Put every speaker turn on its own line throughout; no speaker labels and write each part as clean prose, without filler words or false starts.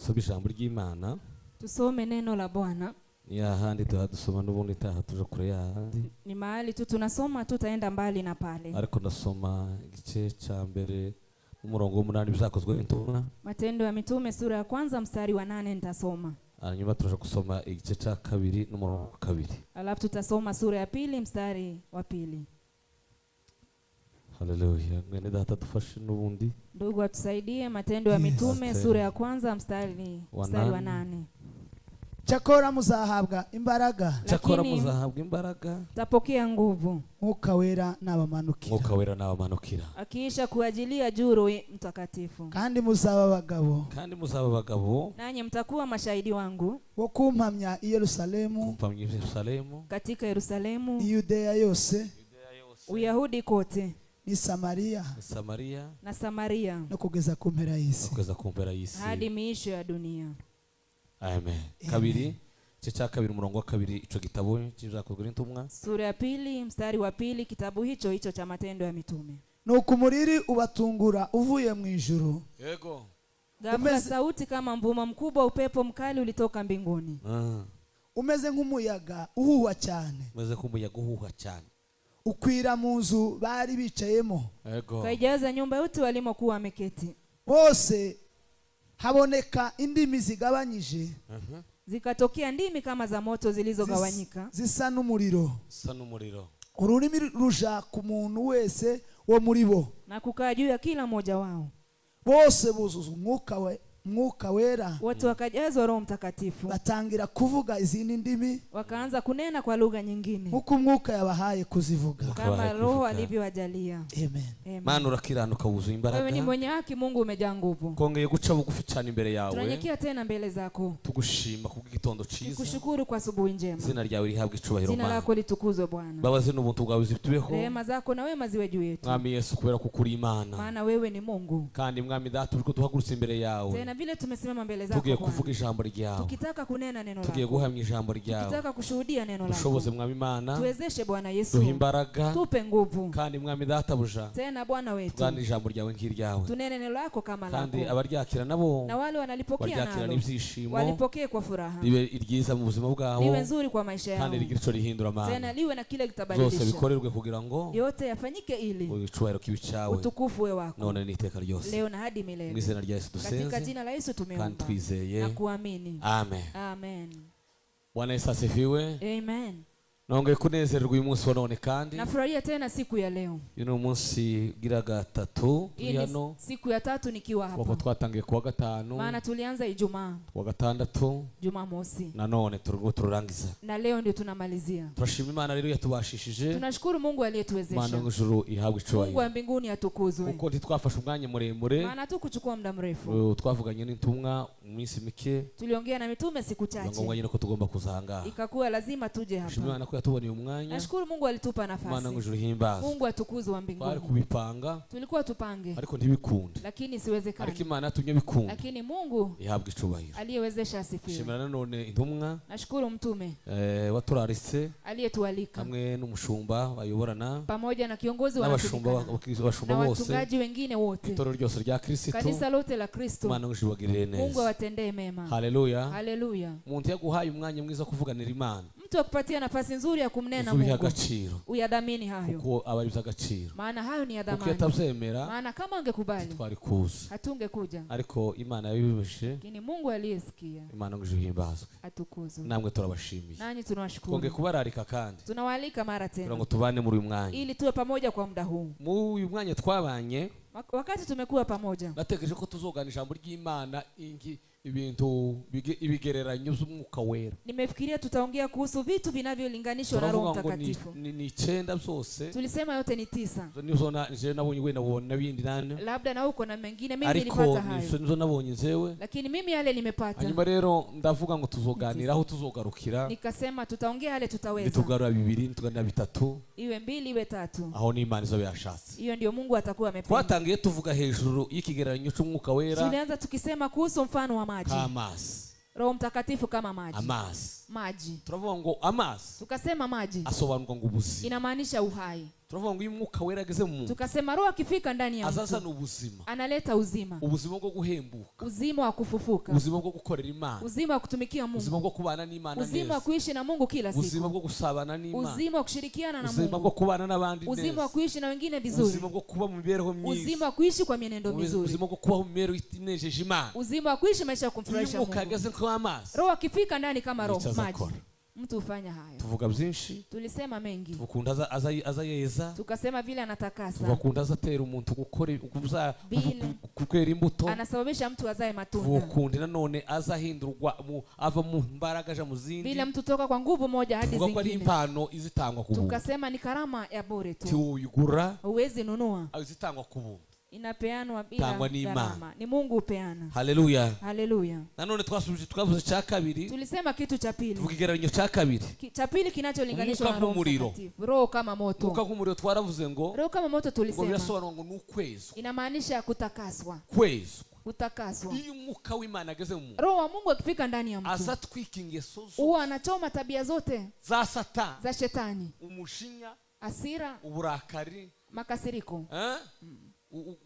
Soma ijambo ry'Imana.
Tusome neno la Bwana.
Ni hahandi tuhadusoma n'ubundi taha tuja kure yahandi.
Ni mahali tu tunasoma, tutaenda mbali na pale.
Ariko ndasoma igice ca mbere umurongo w'umunani bizakozwe n'intumwa.
Matendo ya Mitume sura ya kwanza mstari wa 8 nitasoma.
Hanyuma turaja kusoma igice ca kabiri n'umurongo wa kabiri.
Alafu tutasoma sura ya pili mstari wa pili.
Haleluya. Mwene data dufashe n'ubundi.
Ndugu atusaidie. Matendo ya Mitume sura ya kwanza mstari wa 8.
Cyakora muzahabwa imbaraga.
Cyakora muzahabwa imbaraga.
Tapokea nguvu.
Mwuka wera nabamanukira.
Mwuka wera nabamanukira.
Akiisha kuajilia juu Roho Mtakatifu.
Kandi muzaba abagabo.
Kandi muzaba abagabo.
Nanyi mtakuwa mashahidi wangu.
Wo kumpamya i Yerusalemu.
Kumpamya Yerusalemu.
Katika Yerusalemu.
Yudea yose.
Uyahudi kote.
Ni Samaria.
Samaria.
Na Samaria.
No kugeza ku mpera y'isi.
Kugeza ku mpera y'isi.
Hadi miisho ya dunia.
Amen. Kabiri, igice kabiri umurongo wa kabiri ico gitabo kizakozwe n'intumwa.
Sura ya pili mstari wa pili kitabu hicho hicho cha Matendo ya Mitume.
Nuko umuriri ubatungura uvuye mu ijuru.
Yego.
Ghafla sauti kama mvuma mkubwa, upepo mkali ulitoka mbinguni.
Umeze nk'umuyaga uhuha cyane.
Umeze nk'umuyaga uhuha cyane.
Ukwira mu nzu bari bicayemo.
Yego.
Kaijaza nyumba yote walimokuwa wameketi.
Bose haboneka indimi zigabanyije.
Zikatokea ndimi kama za moto zilizogawanyika.
Zisa n'umuriro.
Zisa n'umuriro.
Ururimi ruja ku muntu wese wo muri bo.
Na kukaa juu ya kila mmoja wao.
Bose buzuzwa umwuka wera.
Wote wakajazwa Roho Mtakatifu.
Batangira kuvuga izindi ndimi.
Wakaanza kunena kwa lugha nyingine.
Nkuko umwuka yabahaye kuzivuga.
Kama Roho alivyowajalia.
Amen.
Mana urakiranuka wuzuye imbaraga.
Wewe ni mwenye haki, Mungu umejaa nguvu.
Kongeye guca bugufi cyane imbere yawe.
Tunanyenyekea tena mbele zako.
Tugushima kubw'igitondo cyiza.
Tukushukuru kwa asubuhi njema.
Izina ryawe rihabwe icubahiro Mana.
Jina lako litukuzwe Bwana.
Mbabazi n'ubuntu bwawe zitubeho.
Rehema zako na wema ziwe juu yetu.
Mwami Yesu kubera ko uri Imana.
Maana wewe ni Mungu.
Kandi Mwami data uriko duhagurutse imbere yawe.
Tena vile tumesimama mbele zako.
Tugiye kuvuga ijambo ryawe.
Tukitaka kunena neno lako.
Tugiye guhamya ijambo ryawe.
Tukitaka kushuhudia neno lako.
Ushoboze Mwami Imana.
Tuwezeshe Bwana Yesu.
Duhe imbaraga.
Tupe nguvu.
Kandi Mwami data buja.
Tena Bwana wetu.
Tuganire ijambo ryawe nk'iryawe.
Tunene neno lako kama lako.
Kandi abaryakira nabo.
Na wale wanalipokea nalo.
Baryakira n'ibyishimo.
Walipokee kwa furaha.
Libe iryiza mu buzima bwabo.
Liwe nzuri kwa maisha yao.
Kandi rigire ico rihindura Mana.
Tena liwe na kile kitabadilisha.
Zose bikorerwe kugira ngo
yote yafanyike ili
icubahiro kibe icawe.
Utukufu we wako.
None n'iteka ryose.
Leo na hadi milele.
Mu izina rya Yesu dusenze.
Katika jina la Yesu tumeomba.
Kandi twizeye.
Na kuamini.
Amen.
Amen.
Bwana Yesu asifiwe.
Amen.
Nongeye kunezerwa uyu munsi wa none kandi.
Nafurahia tena siku ya leo.
Uyu ni umunsi ugira gatatu turi hano.
Siku ya tatu nikiwa hapa.
Kuko twatangiye kuwa gatanu.
Maana tulianza Ijumaa.
Kuwa gatandatu.
Jumamosi.
Na none turiko turangiza.
Na leo ndio tunamalizia.
Turashima Imana rero yatubashishije.
Tunashukuru Mungu aliyetuwezesha.
Imana y'ijuru ihabwe icubahiro.
Mungu wa mbinguni atukuzwe.
Kuko ntitwafashe umwanya muremure.
Maana tukuchukua muda mrefu.
Twavuganye n'intumwa mu minsi mike.
Tuliongea na mitume siku chache.
Ngombwa nyine ko tugomba kuzanga.
Ikakuwa lazima tuje hapa.
Shima Imana ko yatuboneye umwanya.
Nashukuru Mungu alitupa nafasi.
Imana y'ijuru ihimbazwe.
Mungu atukuzwe wa mbinguni.
Twari kubipanga.
Tulikuwa tupange.
Ariko ntibikunde.
Lakini siwezekana.
Ariko Imana yatumye bikunda.
Lakini Mungu
ihabwe icubahiro.
Aliyewezesha asifiwe.
Shimira nanone intumwa.
Nashukuru mtume.
Waturaritse.
Aliyetualika.
Hamwe n'umushumba bayoborana.
Pamoja na kiongozi wa
n'abashumba bose.
Wachungaji wengine wote.
Itorero ryose rya Kristo.
Kanisa lote la Kristo.
Imana y'ijuru ibagirire neza.
Mungu awatendee mema.
Haleluya.
Haleluya.
Umuntu yaguhaye umwanya mwiza kuvuganira Imana.
Mtu akupatia nafasi nzuri ya kumnena Mungu. Uyadhamini hayo.
Kuko aba ari iby'agaciro.
Maana hayo ni ya dhamani.
Kuko yatabyemera.
Maana kama angekubali.
Twari kuza.
Hatungekuja.
Ariko Imana yabibimije.
Lakini Mungu aliyesikia.
Imana y'ijuru ihimbazwe.
Atukuzwe.
Namwe turabashimiye.
Nanyi tunawashukuru.
Twongeye kubararika kandi.
Tunawaalika mara tena.
Kugira ngo tubane muri uyu mwanya.
Ili tuwe pamoja kwa muda huu.
Muri uyu mwanya twabanye.
Wakati tumekuwa pamoja.
Natekereje ko tuzogana ijambo ry'Imana ingi ibintu ibigereranyo by'umwuka wera.
Nimefikiria tutaongea kuhusu vitu vinavyolinganishwa na Roho Mtakatifu.
Ni 9 byose.
Tulisema yote ni 9.
Nizo na nje nabonye we nabona bindi nane.
Labda na uko na mengine, mimi nilipata hayo.
Ariko nizo nabonye nzewe.
Lakini mimi yale nimepata.
Hanyuma rero ndavuga ngo tuzoganira aho tuzogarukira.
Nikasema tutaongea yale tutaweza.
Nitugarura bibiri, nituganira bitatu.
Iwe 2 iwe 3.
Aho ni Imana izo yashatse.
Hiyo ndio Mungu atakuwa amependa.
Twatangiye tuvuga hejuru y'ikigereranyo cy'umwuka wera.
Tulianza tukisema kuhusu mfano wa maji.
Amazi.
Roho Mtakatifu kama maji.
Amazi.
Maji.
Turavuga ngo amazi.
Tukasema maji.
Asobanurwa ngo ubuzima.
Inamaanisha uhai.
Turavuga ngo iyo umwuka wera ageze mu muntu,
Tukasema roho akifika ndani ya
azazana
mtu
ubuzima,
analeta uzima,
ubuzima bwo guhembuka,
uzima wa kufufuka,
ubuzima bwo gukorera Imana,
uzima wa kutumikia
ubuzima
Mungu,
bwo kubana n'Imana
uzima wa
neza,
kuishi na Mungu kila
ubuzima
siku,
bwo gusabana n'Imana,
uzima wa kushirikiana na
ubuzima bwo
Mungu,
kubana n'abandi
uzima wa
neza,
kuishi na wengine
ubuzima
vizuri,
bwo kuba mu mibereho myiza,
uzima wa kuishi kwa mienendo mizuri,
ubuzima bwo kubaho mu mibereho inejeje Imana.
uzima wa kuishi maisha ya
Iyo
kumfurahisha
umwuka
Mungu.
ageze nk'amazi,
Roho akifika ndani kama roho
nicyo
maji,
azakora.
mtu hufanya hayo.
Tuvuga byinshi,
Tulisema mengi,
tuvukunda aza yeza,
tukasema vile anatakasa,
tuvukunda azatera umuntu gukora
Vile.
kwera imbuto,
anasababisha mtu azae matunda,
tuvukunda nanone azahindurwa ava mu mbaraga aja mu zindi,
vile mtu toka kwa nguvu moja hadi
tuvuga ko ari
zingine.
impano izitangwa ku buntu,
Tukasema ni karama ya bure tu,
tiwuyigura,
huwezi nunua,
izitangwa ku buntu,
inapeanwa bila
Tangwa ni Imana.
gharama, ni Mungu hupeana.
Haleluya.
Haleluya.
Nanone twasubije twavuze cya kabiri,
Tulisema kitu cha pili,
tuvuga igereranyo cya kabiri,
cha pili kinacholinganishwa
Umwuka
na Roho
nk'umuriro.
Mtakatifu, roho kama moto.
umwuka nk'umuriro twaravuze ngo
Roho kama moto
ngo
tulisema
birasobanura ngo ni ukwezwa,
inamaanisha kutakaswa,
kwezwa.
kutakaswa.
Iyo umwuka w'Imana ageze mu muntu,
Roho wa Mungu akifika ndani ya mtu
azatwika ingeso zose
huwa anachoma tabia zote
za Satani,
za shetani,
umushinya,
hasira,
uburakari,
makasiriko,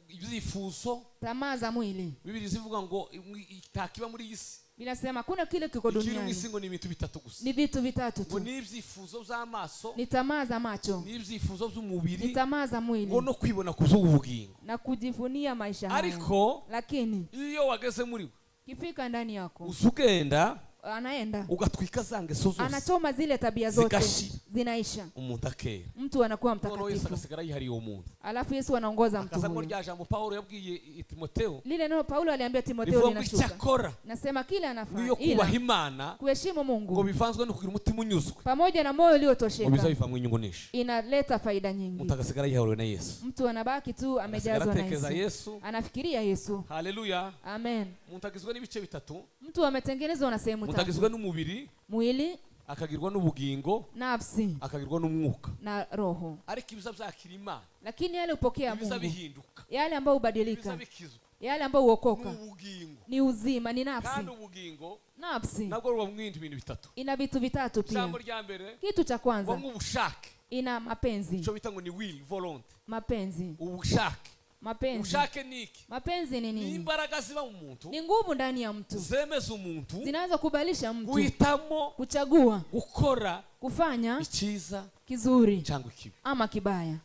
ibyifuzo.
tamaa za mwili.
Bibiri zivuga ngo itakiba muri iyi si,
Vinasema kuna kile kiko
ikiri mu
duniani
isi ngo ni ibintu bitatu gusa,
ni vitu vitatu
ngo
tu,
ni ibyifuzo by'amaso,
ni tamaa za macho,
ni ibyifuzo
ni
by'umubiri,
tamaa za
ngo
mwili
no kwibona ku by'ubugingo.
na kujivunia maisha haya.
Ariko
Lakini
iyo wageze muri we,
kifika ndani yako,
uza ugenda
anaenda
ugatwika za ngeso zose,
anachoma zile tabia zote,
Zigashira.
zinaisha,
umuntu akera,
mtu anakuwa
noneho Yesu
mtakatifu.
agasigara yihariye uwo muntu.
Alafu Yesu anaongoza mtu
Akaza ngo
huyo.
rya jambo Paulo yabwiye Timotheo,
Lile neno Paulo aliambia Timotheo
rivuga ngo
linashuka,
icyakora
nasema kile anafanya
niyo kubaha
ila
Imana
kuheshimu
ngo
Mungu
bivanzwe no kugira umutima unyuzwe,
pamoja na moyo
ngo
uliotosheka
bizabivamo inyungu nyinshi.
inaleta faida nyingi.
Umuntu agasigara yihariwe na Yesu,
Mtu anabaki tu
agasigara
amejazwa na
atekereza
Yesu,
Yesu.
anafikiria Yesu.
Haleluya.
Amen.
Umuntu agizwe n'ibice bitatu,
Mtu ametengenezwa na sehemu
umuntu
tatu:
agizwe n'umubiri,
mwili,
akagirwa n'ubugingo,
nafsi
akagirwa n'umwuka.
na roho.
Ariko ibiza byakira Imana,
Lakini yale upokea
ibiza
Mungu,
bihinduka,
yale ambayo
ibiza
hubadilika,
bikizwa
yale ambayo huokoka
n'ubugingo.
ni uzima, ni nafsi.
Kandi ubugingo
Nafsi
nabwo buba mu bintu bitatu.
ina vitu vitatu pia.
Ijambo rya mbere
Kitu cha kwanza
buba ubushake,
ina mapenzi,
icyo bita ngo ni will, volonté,
mapenzi,
ubushake.
mapenzi.
Ubushake ni iki?
Mapenzi ni
Ni
nini?
imbaraga ziba mu muntu,
Ni nguvu ndani ya mtu
zemeza umuntu
zinazokubalisha mtu
guhitamo
kuchagua,
gukora
kufanya
icyiza
kizuri
cyangwa ikibi.
ama kibaya.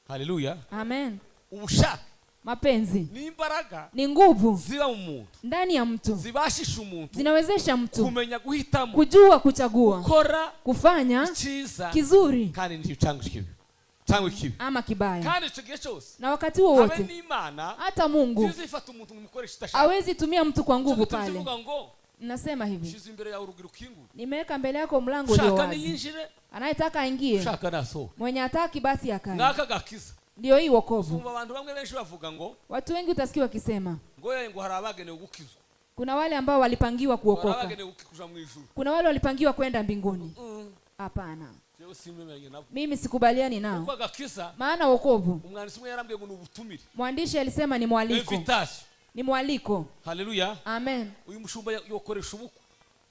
Haleluya.
Amen.
Ubushake
Mapenzi
ni imbaraga
ni nguvu
ziba mu muntu,
ndani ya mtu,
zibashisha umuntu
zinawezesha mtu
kumenya guhitamo
kujua kuchagua,
gukora
kufanya
icyiza
kizuri
kandi n'icyo cyangwa ikibi, cyangwa ikibi.
ama kibaya.
Kandi icyo gihe cyose
Na wakati huo
habe
wote
n'Imana
hata Mungu
zizifata umuntu ngo umukoreshe idashaka.
hawezi tumia mtu kwa nguvu pale.
Tuzivuga ngo
Nasema hivi,
shize imbere yawe urugi rukinguye,
nimeweka mbele yako mlango ulio
ushaka
wazi,
niyinjire,
anayetaka aingie,
ushaka nasohoke.
mwenye hataki basi akae.
Ngaka gakiza.
Ndio hii wokovu.
Umva abantu bamwe benshi bavuga ngo
Watu wengi utasikia wakisema
ngo yaye ngo hari abagenewe gukizwa,
kuna wale ambao walipangiwa
hari
kuokoka,
abagenewe kuja mu ijuru.
kuna wale walipangiwa kwenda mbinguni. Hapana,
Jewe simwemeranye nabo,
mimi sikubaliani nao,
kuko agakiza
maana wokovu,
umwanditsi umwe yarambwiye ngo ni ubutumire,
mwandishi alisema ni mwaliko,
invitation.
ni mwaliko.
Haleluya.
Amen.
Uyu mushumba yokoresha ubukwe,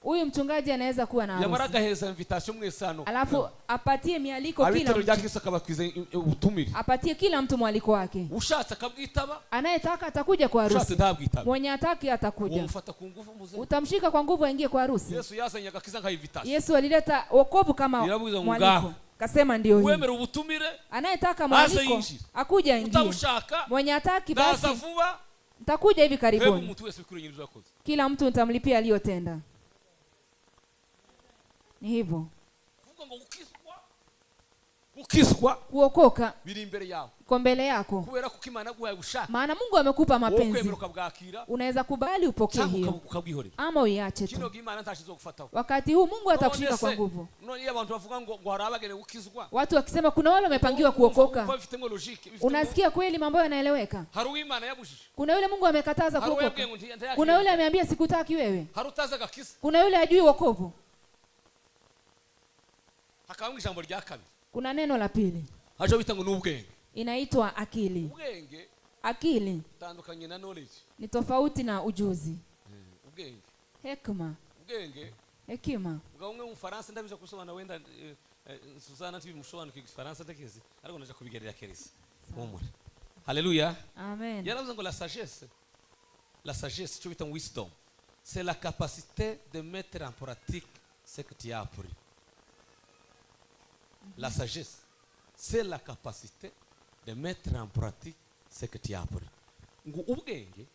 Huyu mchungaji anaweza kuwa na
yamara
harusi
agaheza invitation mwese hano,
alafu apatie mialiko kila
abitaro rya
mtu,
Kristo akabakwiza ubutumire,
apatie kila mtu mwaliko wake.
ushatse akabwitaba,
Anayetaka atakuja kwa
ushatse
harusi,
ntabwitabe,
mwenye hataki atakuja.
umufata ku ngufu muze.
Utamshika kwa nguvu aingie kwa harusi.
Yesu yazanye agakiza nka invitation,
Yesu alileta wokovu kama
Irabuza ngo
mwaliko,
ngaho.
kasema ndio hii.
wemera ubutumire,
Anayetaka
aze
mwaliko
yinjire,
akuja aingie,
utabushaka
mwenye hataki
ndaza
basi
vuba,
nitakuja hivi
hebe
karibuni.
umuntu wese bikwiriye ibyo yakoze.
Kila mtu nitamlipia aliyotenda. Ni hivyo.
Kuvuga ngo gukizwa, gukizwa
Kuokoka
biri imbere yawe,
iko mbele yako,
kubera kuko Imana yaguhaye ubushake,
maana Mungu amekupa
wowe
mapenzi.
kwemera ukabwakira
Unaweza kubali upokee
cyangwa
hiyo
ukabwihorera.
ama uiache
Kino
tu.
gihe Imana ntashizo gufataho.
Wakati huu Mungu atakushika
None
kwa
se,
nguvu.
none iyo abantu bavuga ngo ngo hari abagenewe gukizwa,
Watu wakisema kuna wale wamepangiwa kuokoka,
umva bifitemo logique, bifitemo-
unasikia kweli mambo yanaeleweka.
hari uw'Imana yabujije,
Kuna yule Mungu amekataza
hari
kuokoka,
uwabwiye ngo ntiyakire,
kuna yule ameambia sikutaki wewe,
hari utazi agakiza.
kuna yule hajui wokovu.
Hakabamo ijambo rya kabiri
Kuna neno la pili
haje bita ngo ni ubwenge.
inaitwa akili.
Ubwenge
Akili
butandukanye na knowledge.
ni tofauti na ujuzi.
Ubwenge,
Hekima,
ubwenge
hekima.
bwa umwe mu Faransa ndabiza kusobanura wenda Suzana ntibimusobanukiwe igifaransa ndakizi, ariko ndaja kubigerera kereza humura. Haleluya.
Amen.
Yaravuze ngo la sagesse, icyo bita wisdom, c'est la capacité de mettre en pratique ce que tu as appris. La sagesse, c'est la capacité de mettre en pratique ce que tu as appris. Ngo ubwenge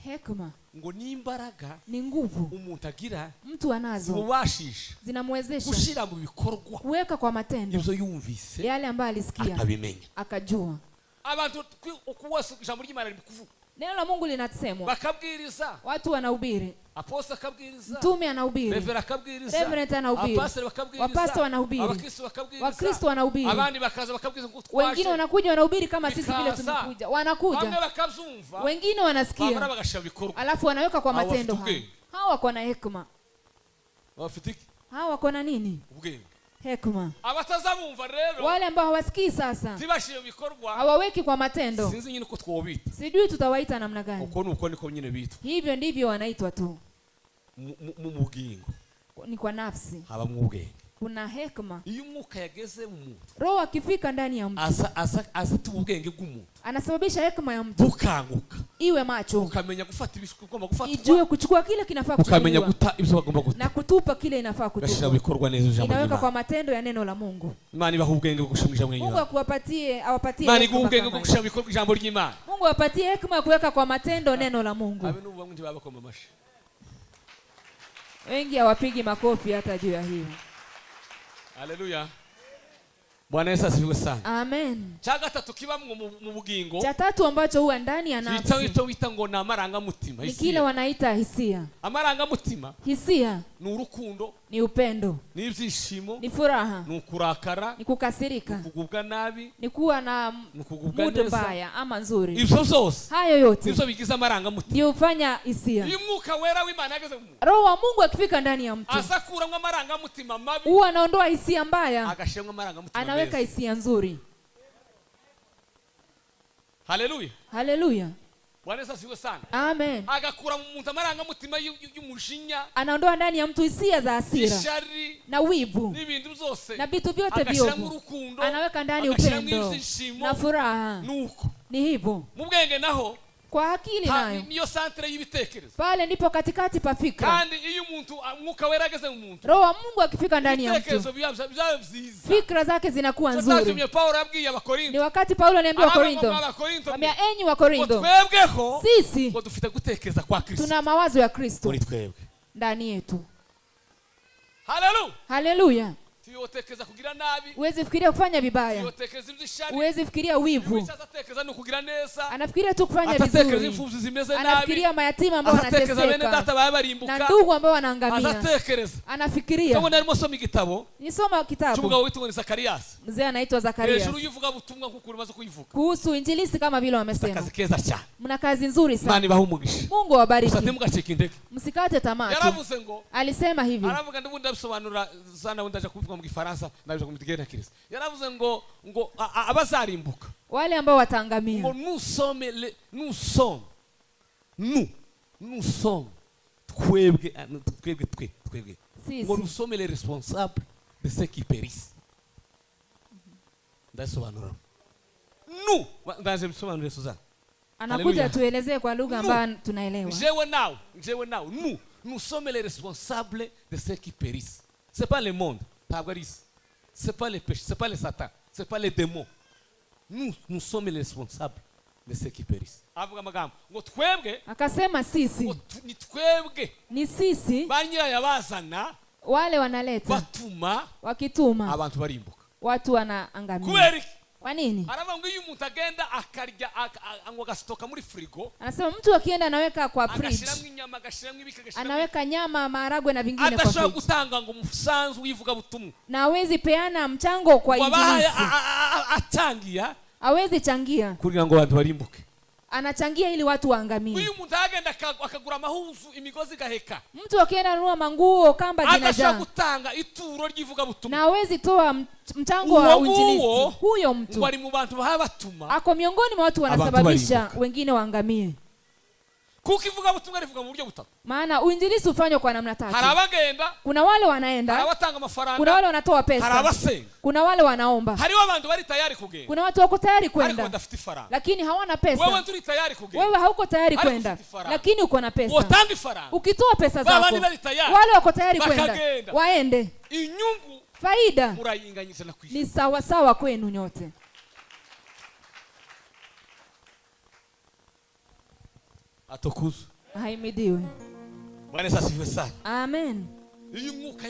Hekima
ngo ni imbaraga
ni nguvu
umuntu agira
mtu anazo
zimubashisha
zinamwezesha
gushyira mu bikorwa
kuweka kwa matendo
ibyo yumvise
yale ambayo alisikia
akabimenya.
akajua.
Abantu uko wose ijambo ry'Imana riri kuvuga,
Neno la Mungu linasemwa,
bakabwiriza,
watu wanahubiri,
apostle akabwiriza,
mtume anahubiri,
reverend akabwiriza,
reverend anahubiri,
abapasiteri bakabwiriza,
wapasta wanahubiri,
abakristo bakabwiriza,
Wakristo wanahubiri,
abandi bakaza bakabwiriza ngo
wengine
twaje,
wanakuja wanahubiri kama sisi vile
Bikaza.
tumekuja,
bamwe
wanakuja,
bakabyumva,
wengine
bamara
wanasikia,
bagashyira mu bikorwa.
alafu wanaweka kwa
Hawa
matendo.
wafite
Hawa
ubwenge.
hawa wako na hekima.
Bafite iki?
Hawa wako na nini?
Ubwenge.
Hekima.
Abatazabumva rero,
Wale ambao hawasikii sasa,
ntibashyire mu bikorwa,
hawaweki kwa matendo,
sinzi nyine uko twobita.
Sijui tutawaita namna gani.
Uko ni uko niko nyine bitwa.
Hivyo ndivyo wanaitwa tu.
Mu bugingo
Ni kwa nafsi
habamwo ubwenge.
Kuna hekima.
Iyo umwuka yageze mu muntu,
Roho akifika ndani ya mtu,
aza aza azatuma ubwenge bw'umuntu
anasababisha hekima ya mtu
bukanguka,
iwe macho,
ukamenya gufata ibigomba gufatwa,
ijue kuchukua kile kinafaa
ukamenya
kuchukuliwa
guta ibyo bagomba guta,
na kutupa kile inafaa
ugashyira mu
kutupwa,
bikorwa neza ijambo
inaweka
ry'Imana.
kwa matendo ya neno la Mungu.
Imana ibaha ubwenge bwo gushyira mu ijambo
Mungu
ry'Imana.
akuwapatie, awapatie
Imana
hekima
iguha ubwenge bwo
kama hiyo.
gushyira mu bikorwa ijambo ry'Imana.
Mungu awapatie hekima ya kuweka kwa matendo neno la Mungu.
Abe n'ubu bamwe ntibabakoma amashyi.
Wengi hawapigi makofi hata juu ya hiyo.
Haleluya, Bwana Yesu asifiwe sana.
Amen.
Cya gatatu kibamwo mu bugingo,
Cha tatu ambacho huwa ndani ya
icyo
nafsi
icyo wita ngo ni amarangamutima,
ni
hisia.
kile wanaita hisia.
Amarangamutima
Hisia
ni urukundo,
ni upendo,
ni ibyishimo,
ni furaha,
ni ukurakara,
ni kukasirika,
kugubwa nabi,
ni kuwa na
ni ukugubwa
muda
neza.
mbaya ama nzuri.
Ibyo byose
Hayo yote
nibyo bigize amarangamutima.
ndio hufanya hisia.
Iyo umwuka wera w'Imana yageze mu muntu,
Roho wa Mungu akifika ndani ya mtu,
aza akuramo amarangamutima mabi,
huwa anaondoa hisia mbaya,
agashyiramo amarangamutima
anaweka
meza.
hisia nzuri.
Haleluya.
Haleluya.
Bwana Yesu asifiwe sana.
Amen.
Agakura mu muntu amarangamutima y'umujinya,
Anaondoa ndani ya mtu hisia za hasira
ishyari,
na wivu
n'ibintu byose,
na vitu vyote
agashyiramo
viovu,
urukundo,
anaweka ndani
agashyiramo
upendo
ibyishimo.
na furaha.
Nuko
Ni hivyo.
Mu bwenge naho,
Kwa akili nayo,
niyo centre y'ibitekerezo.
Pale ndipo katikati pa fikra.
Kandi iyo umuntu umwuka wera ageze mu muntu,
Roho wa Mungu akifika ndani ya mtu,
ibitekerezo biba byaba byiza.
fikra zake zinakuwa
Cyo
nzuri.
cyatumye Pawulo yabwiye
Ni
Abakorinto,
wakati Paulo aliambia
aravuga ngo
Wakorinto,
Abakorinto,
ambia enyi
ngo
Wakorinto,
twebweho
sisi
ngo dufite gutekereza kwa Kristo
tuna mawazo ya Kristo
muri twebwe.
Ndani yetu.
Haleluya.
Haleluya.
Tuyotekereza kugira nabi,
Huwezi fikiria kufanya vibaya,
tuyotekereza iby'ishyari.
Huwezi fikiria wivu.
Icyo azatekereza ni ukugira neza.
Anafikiria tu kufanya
Atatekereza
vizuri,
imfubyi zimeze nabi,
anafikiria mayatima ambao
azatekereza bene
wanateseka
data baba
na
barimbuka,
ndugu ambao wanaangamia.
azatekereza.
Anafikiria.
Cyangwa narimo soma igitabo
Nisoma kitabu,
cy'umugabo witwa ngo ni Zakariyasi,
mzee anaitwa Zakaria,
hejuru y'ivugabutumwa nk'uko umaze kuyivuga.
Kuhusu injilisi kama vile wamesema.
Akazi keza cyane.
Mna kazi nzuri sana.
Imana ibahe umugisha.
Mungu
Gusa
awabariki.
ntimugacike intege.
Msikate tamaa tu.
Yaravuze ngo,
Alisema hivi,
aravuga, nd'ubundi ndabisobanura sana, ubundi ndaja kubivuga mu gifaransa, ndabija mu kigereza. Yaravuze ngo abazarimbuka,
wale ambao wataangamia,
ngo nous sommes nous sommes, nous sommes, twebwe, ah, twebwe, twebwe, ngo
sisi
nous sommes les responsables de ceux qui périssent. Ndabisobanura, nous, ndaje bisobanure Suzanne.
Anakuja
Haleluya.
tuelezee kwa lugha
Nu.
ambayo tunaelewa.
Jewe nawe, jewe nawe, nous, nous sommes les responsables de ceux qui périssent. C'est pas le monde, ntabwo ari isi, c'est pas les péchés, c'est pas les satans, c'est pas les démons. Nous, nous sommes les responsables de ceux qui périssent. Avuga amagambo ngo twebwe,
Akasema sisi
ngo ni twebwe
ni sisi
ba nyirayo bazana,
wale wanaleta,
batuma
wakituma
abantu barimbuka.
Watu wanaangamia.
Kubera iki?
Kwa nini?
Aravuga ngo iyo umuntu agenda akarya ngo agasitoka muri firigo,
Anasema mtu akienda anaweka kwa fridge,
agashyiramo inyama, agashyiramo ibiki, agashyiramo,
anaweka nyama, maharagwe na vingine kwa
adashobora
fridge,
gutanga ngo umusanzu w'ivugabutumwa,
na hawezi peana mchango kwa
ngo abahaye
injilisi,
atangiya
hawezi changia,
kugira ngo abantu barimbuke.
Anachangia ili watu waangamie.
Iyo umuntu agenda akagura amahuzu, imigozi igaheka,
Mtu akienda anunua manguo, kamba
adashobora
zinajaa,
gutanga ituro ry'ivugabutumwa,
na hawezi toa mchango wa
uwo nguwo
uinjilisti, huyo mtu
ngo ari mu bantu baba batuma
ako miongoni mwa watu
abantu
wanasababisha
barimbuka.
wengine waangamie.
Kuko ivugabutumwa rivuga mu buryo butatu.
Maana uinjilisti hufanywa kwa namna tatu.
Hari abagenda,
Kuna wale wanaenda,
hari abatanga amafaranga,
kuna wale wanatoa
hari
pesa,
abasenga.
kuna wale wanaomba.
Hariho abantu bari tayari kugenda,
Kuna watu wako tayari
ariko
kwenda
badafite ifaranga.
lakini hawana
Wewe
pesa.
nturi tayari kugenda,
Wewe hauko tayari
Ariko
kwenda
ufite ifaranga.
lakini uko na pesa.
utanga ifaranga.
Ukitoa pesa
Ba
zako,
bandi bari tayari.
wale wako tayari kwenda
Bakagenda.
waende.
Inyungu
Faida
murayinganyije na kwishyura.
ni sawa sawa kwenu nyote.
Atukuzwe.
Ahimidiwe.
Bwana Yesu asifiwe sana.
Amen.
Iyo umwuka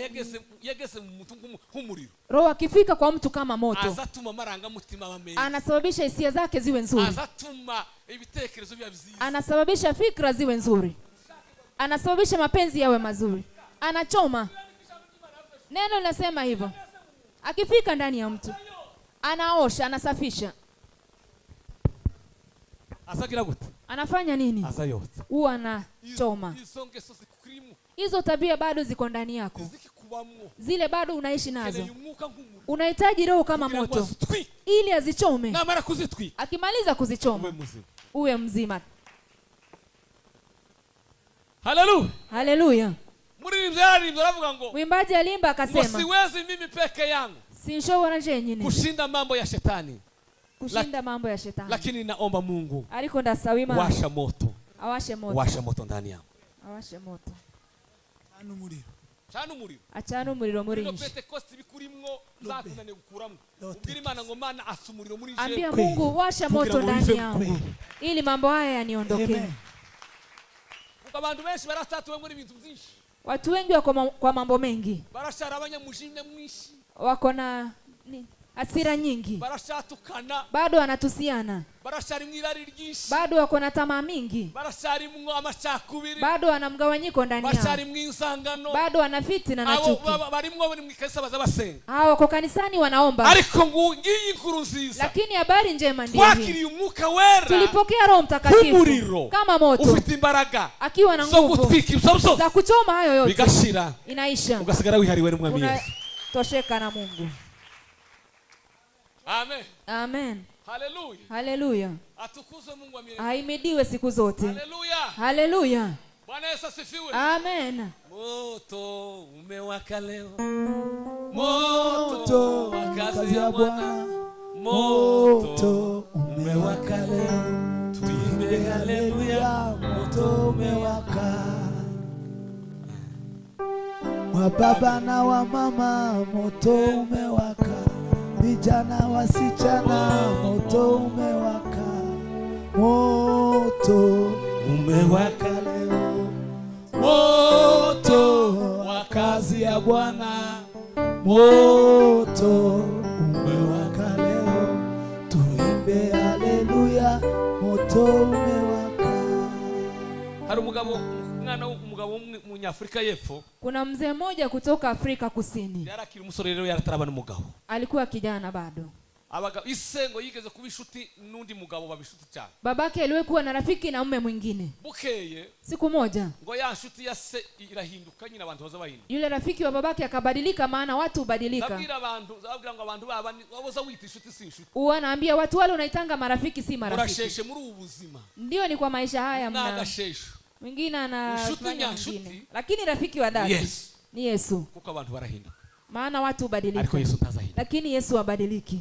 yageze mu muntu nk'umuriro,
Roho akifika kwa mtu kama moto,
azatuma amarangamutima aba meza,
anasababisha hisia zake ziwe nzuri,
azatuma ibitekerezo biba byiza,
anasababisha fikra ziwe nzuri, anasababisha mapenzi yawe mazuri, anachoma. Neno linasema hivyo. Akifika ndani ya mtu anaosha, anasafisha.
Azagira gute?
Anafanya nini?
Azayotsa.
Huwa anachoma.
Izo ngeso zikurimo
Hizo tabia bado ziko ndani yako,
zikikubamwo,
zile bado unaishi nazo.
ukeneye umwuka nk'umuriro
Unahitaji roho kama
kugira ngo
moto
azitwike.
ili azichome.
Namara kuzitwika
Akimaliza kuzichoma
ube muzima.
uwe mzima.
Haleluya.
Haleluya.
Muririmbyi yararirimbye aravuga ngo,
Mwimbaji alimba
ngo
akasema,
siwezi mimi peke yangu
sinshobora jenyine
kushinda mambo ya shetani,
kushinda mambo ya shetani,
lakini naomba Mungu
ariko ndasaba Imana
washa moto,
awashe moto,
washa moto ndani yangu.
awashe moto,
Cana umuriro.
Cana umuriro.
Acane umuriro muri
Ino
nje.
Pentecost bikurimwo zakunaniye gukuramo.
Lote.
Ubwira Imana ngo Mana asa umuriro muri nje.
Ambia
Kweli.
Mungu washa
Kugira
moto
ngo
ndani
bive
yangu
kweli.
ili mambo haya yaniondokee.
Amen.
Kuko abantu benshi barasatuwe muri ibintu byinshi.
Watu wengi wako kwa mambo mengi,
Barashara abanyamujinya mwinshi,
wako na hasira nyingi,
barashatukana,
bado wanatusiana,
barashara imwirari ryinshi,
bado wako na tamaa mingi,
barashara imwo amacakubiri,
bado wana mgawanyiko ndani
barashara
yao,
imwinzangano.
bado wana fitina na
Abo
chuki.
barimwo bari mu ikanisa baza basenga.
Hawa wako kanisani wanaomba,
Ariko ngiyi inkuru nziza,
lakini habari njema ndiyo hii.
twakiriye umwuka wera
Tulipokea Roho Mtakatifu
nk'umuriro
kama moto
ufite imbaraga
akiwa na
zo
nguvu
gutwika ibyo byose
za kuchoma hayo yote,
bigashira,
inaisha,
ugasigara wihariwe n'umwami Yesu.
unatosheka na Mungu.
Amen.
Amen.
Haleluya.
Haleluya.
Atukuzwe Mungu wa milele.
Ahimidiwe siku zote.
Haleluya.
Haleluya.
Bwana Yesu asifiwe.
Amen.
Moto umewaka leo. Moto
Moto
wa kazi
kazi
ya
ya
Bwana.
Bwana,
Moto
moto umewaka leo,
tuimbe haleluya.
moto umewaka. Wa baba na wa mama, moto umewaka. Vijana wasichana, moto umewaka. Moto umewaka leo, moto wa kazi ya Bwana, moto umewaka leo, tuimbe haleluya, moto umewaka.
Hari umugabo, umwana w'umugabo w'umunyafurika y'epfo.
Kuna mzee mmoja kutoka Afrika Kusini.
Yarakiri umusore rero yarataraba n'umugabo.
Alikuwa kijana bado.
Abaga isengo yigeze kuba inshuti n'undi mugabo baba inshuti cyane.
Babake aliwahi kuwa na rafiki na mume mwingine.
Bukeye
Siku moja
ngo ya nshuti ya se irahinduka nyine abantu baza bahinduka.
yule rafiki wa babake akabadilika, maana watu hubadilika.
Ndabwira abantu, ndababwira ngo abantu baba waboza wita inshuti si inshuti.
Huwa naambia watu wale unaitanga marafiki si marafiki.
Urasheshe muri ubu buzima.
Ndio, ni kwa maisha haya mna.
N'agashesho.
Mwingine ana
Inshuti
fanya
nyanshuti.
mwingine. Lakini rafiki wa dhati
Yes.
ni Yesu.
Kuko abantu barahinduka.
Maana watu hubadilika.
Ariko Yesu ntazahinduka.
Lakini Yesu habadiliki.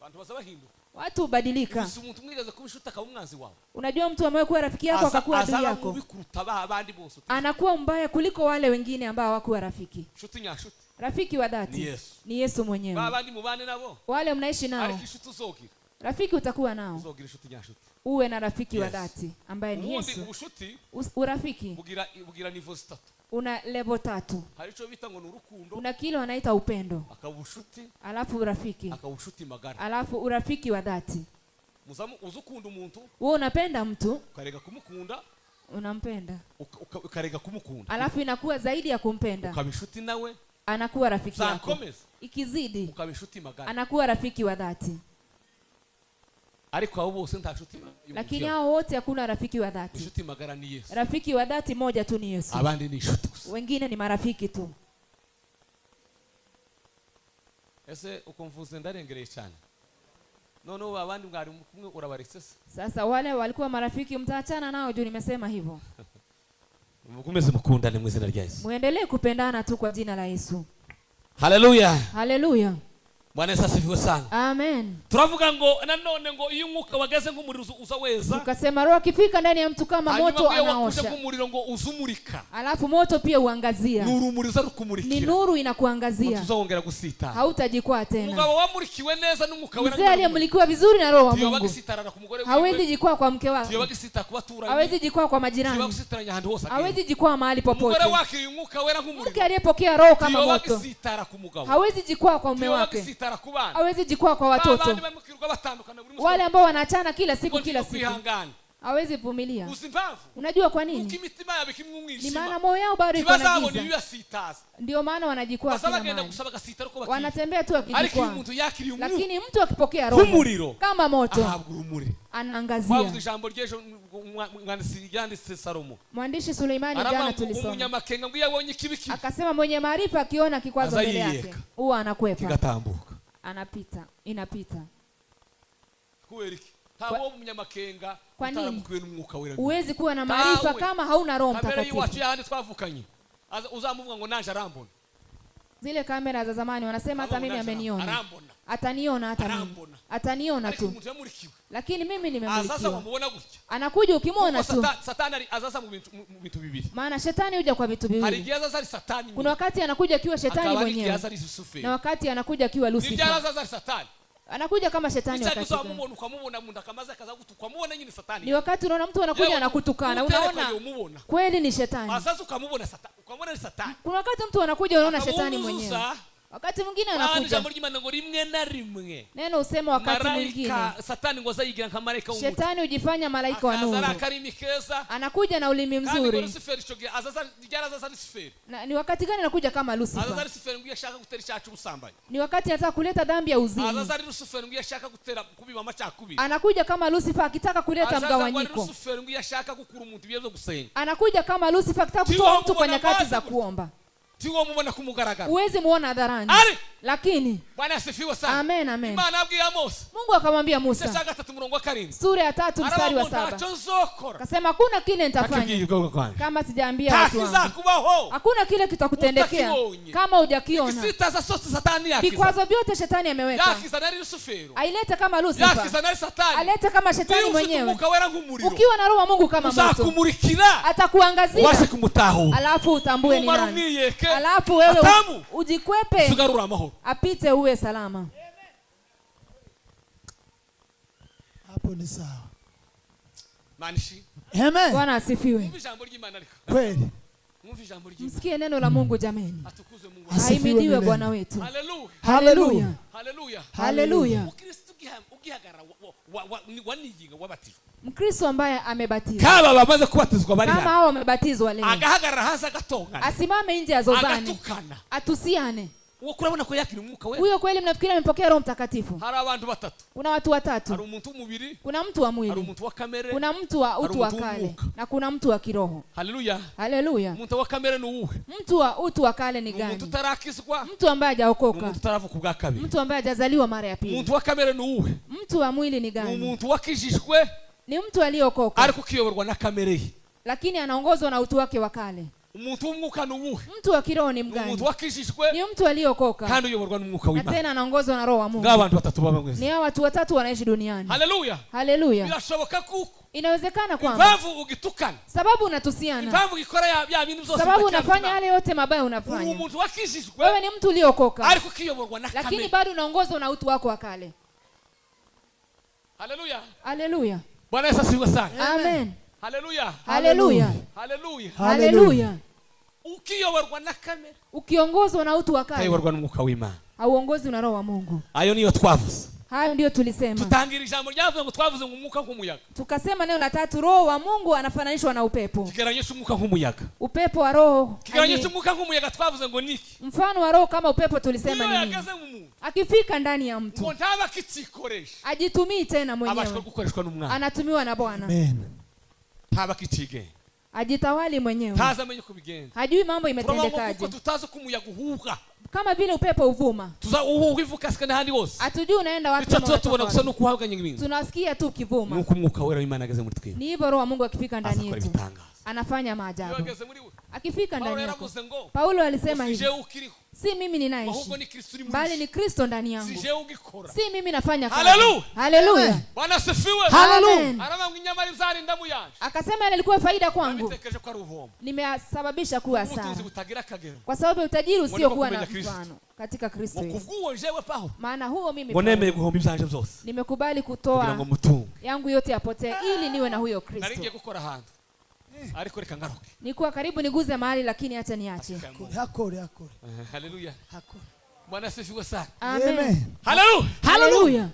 Abantu baza bahinduka.
Watu hubadilika.
Gusa umuntu mwigeze kuba inshuti akaba umwanzi wawe.
Unajua mtu ambaye kuwa rafiki yako akakuwa adui
Azaba
yako,
mubi kuruta abandi bose.
anakuwa mbaya kuliko wale wengine ambao hawakuwa rafiki.
Inshuti nyanshuti.
Rafiki wa dhati
Ni Yesu.
ni Yesu mwenyewe.
Babandi mubane nabo.
Wale mnaishi nao,
Ariko inshuti uzogira.
rafiki utakuwa nao.
Uzogira inshuti nyanshuti.
Uwe na rafiki wa
Yes.
dhati ambaye ni
Ubundi
Yesu.
ubushuti
Urafiki
bugira nivo zitatu.
una level 3.
Hari ico bita ngo ni urukundo,
Kuna kile wanaita upendo,
akaba ubushuti,
alafu urafiki,
akaba ubushuti magara.
alafu urafiki wa dhati.
Muzamu uzukunda umuntu,
Wewe unapenda mtu,
ukarega kumukunda,
unampenda,
ukarega kumukunda,
alafu inakuwa zaidi ya kumpenda,
ukaba inshuti nawe,
anakuwa rafiki yako.
zakomeza
Ikizidi
ukaba inshuti magara.
anakuwa rafiki wa dhati.
Ariko abo bose nta nshuti
Lakini hao wote hakuna rafiki wa dhati.
Inshuti magara ni Yesu.
Rafiki wa dhati moja tu ni Yesu.
Abandi ni inshuti gusa.
Wengine ni marafiki tu.
Ese uko mvuze ndarengereye cyane. Noneho abandi mwari kumwe urabaretse se?
Sasa wale walikuwa marafiki mtaachana nao juu nimesema hivyo.
Mukomeze mukundane mu izina rya Yesu.
Muendelee kupendana tu kwa jina la Yesu.
Haleluya.
Haleluya.
Bwana Yesu asifiwe sana.
Amen.
Turavuga ngo nanone ngo iyo umwuka wageze nk'umuriro uza weza.
Tukasema roho akifika ndani ya mtu kama moto anaosha.
Nk'umuriro ngo uzumurika.
Alafu moto pia uangazia.
Nuru umuriza rukumurikira.
Ni nuru inakuangazia.
Tuzongera gusita.
Hautajikwaa tena.
Umugabo wamurikiwe neza n'umwuka wera.
Mzee aliyemulikiwa vizuri na roho wa Mungu. Hawezi jikwaa kwa mke wake. Hawezi jikwaa kwa majirani. Hawezi jikwaa mahali popote.
Umugore wakiriye umwuka wera nk'umuriro.
Mke aliyepokea roho kama moto. Hawezi jikwaa kwa mume wake. Hawezi jikwaa kwa watoto. Wale ambao wanaachana kila siku kila siku. Hawezi vumilia. Unajua kwa nini? Ni maana moyo yao bado iko na giza. Ndio maana wanajikwaa kila mahali. Wanatembea tu wakijikwaa. Lakini mtu akipokea roho kama moto anaangazia. Mwandishi Suleimani jana tulisoma. Akasema mwenye maarifa akiona kikwazo mbele yake huwa anakwepa. Anapita, inapita. Kwa nini? Huwezi kuwa na maarifa kama hauna Roho Mtakatifu. Zile kamera za zamani wanasema hata mimi ameniona. Ataniona hata mimi. Ataniona tu. Lakini mimi nimemulikiwa. Anakuja ukimwona tu. Maana shetani huja kwa vitu viwili. Kuna wakati anakuja akiwa shetani mwenyewe. Na wakati anakuja akiwa Lucifer. Anakuja kama shetani wakati. Ni wakati unaona mtu anakuja anakutukana, unaona kweli ni shetani. Kuna wakati mtu anakuja unaona shetani mwenyewe. Wakati mwingine anakuja. Neno usema wakati mwingine shetani hujifanya malaika wa nuru. Anakuja na ulimi mzuri. Na ni wakati gani anakuja kama Lucifer? Ni wakati anataka kuleta dhambi ya uzini. Anakuja kama Lucifer akitaka kuleta mgawanyiko. Anakuja kama Lucifer akitaka kutoa mtu kwa nyakati za kuomba. Huwezi muona hadharani. Lakini
Bwana asifiwe sana.
Amen, amen. Mungu akamwambia Musa sura ya 3 mstari wa 7. Akasema hakuna kile nitafanya kama sijaambia watu wangu. Hakuna kile kitakutendekea kama hujakiona. Vikwazo vyote shetani ameweka. Aileta kama Lucifer. Aleta kama shetani mwenyewe. Ukiwa na roho wa Mungu kama moto, atakuangazia. Alafu utambue ni nani. Alafu wewe ujikwepe. Apite uwe salama.
Hapo ni sawa. Amen.
Bwana asifiwe.
Kweli.
Msikie neno la Mungu jameni. Ahimidiwe Bwana wetu.
Haleluya.
Haleluya.
Haleluya.
Haleluya. Mkristo ambaye amebatizwa.
Kama bamaze kubatizwa bari
hano. Kama hao wamebatizwa leo.
Agahagarara hanze agatongana.
Asimame nje azozane.
Agatukana.
Atusiane.
Uwo ko yakira umwuka we.
Huyo kweli mnafikiri amepokea Roho Mtakatifu?
Hari abantu batatu.
Kuna watu watatu.
Hari umuntu w'umubiri.
Kuna mtu wa mwili.
Hari umuntu wa kamere.
Kuna mtu wa utu wa kale na kuna mtu wa kiroho.
Haleluya.
Haleluya.
Umuntu wa kamere ni uwuhe?
Mtu wa utu wa kale ni gani?
Umuntu utarakizwa.
Mtu ambaye hajaokoka.
Umuntu utaravuka ubwa kabiri.
Mtu ambaye hajazaliwa mara ya pili.
Umuntu wa kamere ni uwuhe?
Mtu wa mwili ni gani?
Umuntu wakijijwe.
Ni mtu aliyeokoka.
Ariko kiyoborwa na kamere ye.
Lakini anaongozwa na utu wake wa kale.
Umuntu w'umwuka ni uwuhe?
Mtu wa kiroho ni mgani?
Umuntu wakijijwe.
Ni mtu aliyeokoka.
Kandi uyoborwa n'umwuka w'Imana.
Na tena anaongozwa na roho wa Mungu.
Ngabo abantu batatu baba mwese.
Ni hao watu watatu wanaishi duniani.
Haleluya.
Haleluya.
Birashoboka kuko
inawezekana kwamba
impamvu ugitukana.
Sababu unatusiana.
Impamvu gikora ya bintu byose.
Sababu unafanya yale yote mabaya unafanya.
Umuntu wakijijwe.
Wewe ni mtu uliokoka.
Ariko kiyoborwa na kamere.
Lakini bado unaongozwa na utu wako wa kale.
Haleluya.
Haleluya.
Bwana Yesu asifiwe sana.
Amen.
Haleluya.
Haleluya.
Haleluya.
Haleluya.
Ukiyoborwa na kamere.
Ukiongozwa na utu wa kale.
Ukayoborwa n'umwuka w'Imana.
Hauongozwi na roho wa Mungu.
Ayo niyo twavuze.
Hayo ndiyo tulisema.
Tutangira ijambo ryavuze ngo twavuze ngo umwuka nk'umuyaga.
Tukasema neno la tatu, roho wa Mungu anafananishwa na upepo.
Kigereranyo cy'umwuka nk'umuyaga.
Upepo wa roho.
Kigereranyo cy'umwuka nk'umuyaga twavuze ngo niki?
Mfano wa roho kama upepo tulisema ni nini? Akifika ndani ya mtu.
Ngo ntaba akitikoresha.
Ajitumii tena mwenyewe.
Abashwa gukoreshwa n'umwana.
Anatumiwa na Bwana.
Amen.
Ntaba akitige.
Ajitawali mwenyewe.
Ntazi amenye uko bigenda.
Hajui mambo
Turavuga ngo kuko
imetendekaje.
tutazi ko umuyaga uhuha.
Kama vile upepo uvuma.
Tuza uhuha ivu ukasika n'ahandi hose.
Hatujui unaenda wapi.
Icyo
ama
tuba tubona
unatoka
gusa
wapi.
ni ukuhabwanya ibintu.
Tunasikia tu ukivuma.
Nuko umwuka wera w'Imana ageze muri twebwe.
Ni hivyo Roho wa Mungu akifika ndani
Aza akora
yetu
ibitangaza.
anafanya
Iyo
maajabu.
ageze muri we.
Akifika
Paulo
ndani yako.
yaravuze ngo
Paulo alisema
si
hivi,
jewe ukiriho
si mimi ninaishi,
ahubwo ni Kristo uri muri
bali
njye.
ni Kristo ndani
Si
yangu.
jewe ugikora.
Si mimi nafanya kazi.
Haleluya.
Haleluya.
Bwana asifiwe.
Haleluya.
Amen.
Aravuga ngo inyamara ibyara indamu yanje.
Akasema ile ilikuwa faida kwangu,
Nabitekereje ko ari ubuhombo.
nimesababisha kuwa
Ubutunzi
hasara,
butagira akagero.
kwa sababu ya utajiri usiokuwa na
kumenya Kristo.
mfano katika Kristo
Ngo
Yesu.
kubw'uwo jewe Paulo
Maana huo mimi
ngo
Paulo,
nemeye guhomba ibyanje byose
nimekubali
kugira ngo
kutoa
mutunge.
yangu yote yapotee ili niwe na huyo
Nari ngiye
Kristo.
gukora ahantu ariko reka ngaruke.
Nikuwa karibu niguze mahali, lakini acha niache.
Hakore, hakore,
Haleluya.
hakore.
Bwana asifiwe sana.
Amen.
Haleluya.
Haleluya.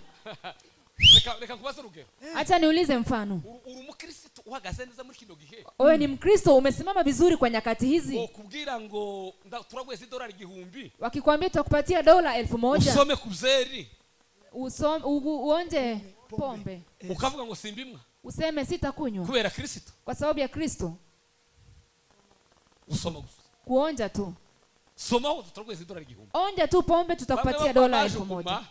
Reka reka nkubaze urugero.
Acha niulize mfano.
Uri umukristo uhagaze neza muri kino gihe.
Wewe ni Mkristo umesimama vizuri kwa nyakati hizi.
Wokubwira ngo turaguheza idolari 1000.
Wakikwambia tutakupatia dola 1000,
Usome ku byeri.
Uonje pombe.
Ukavuga ngo simbimwa
Useme sitakunywa
kubera Kristo.
kwa sababu ya Kristo.
Usoma gusa.
Kuonja tu.
Somaho turaguheza idolari 1000.
Onja tu pombe tutakupatia dola 1000.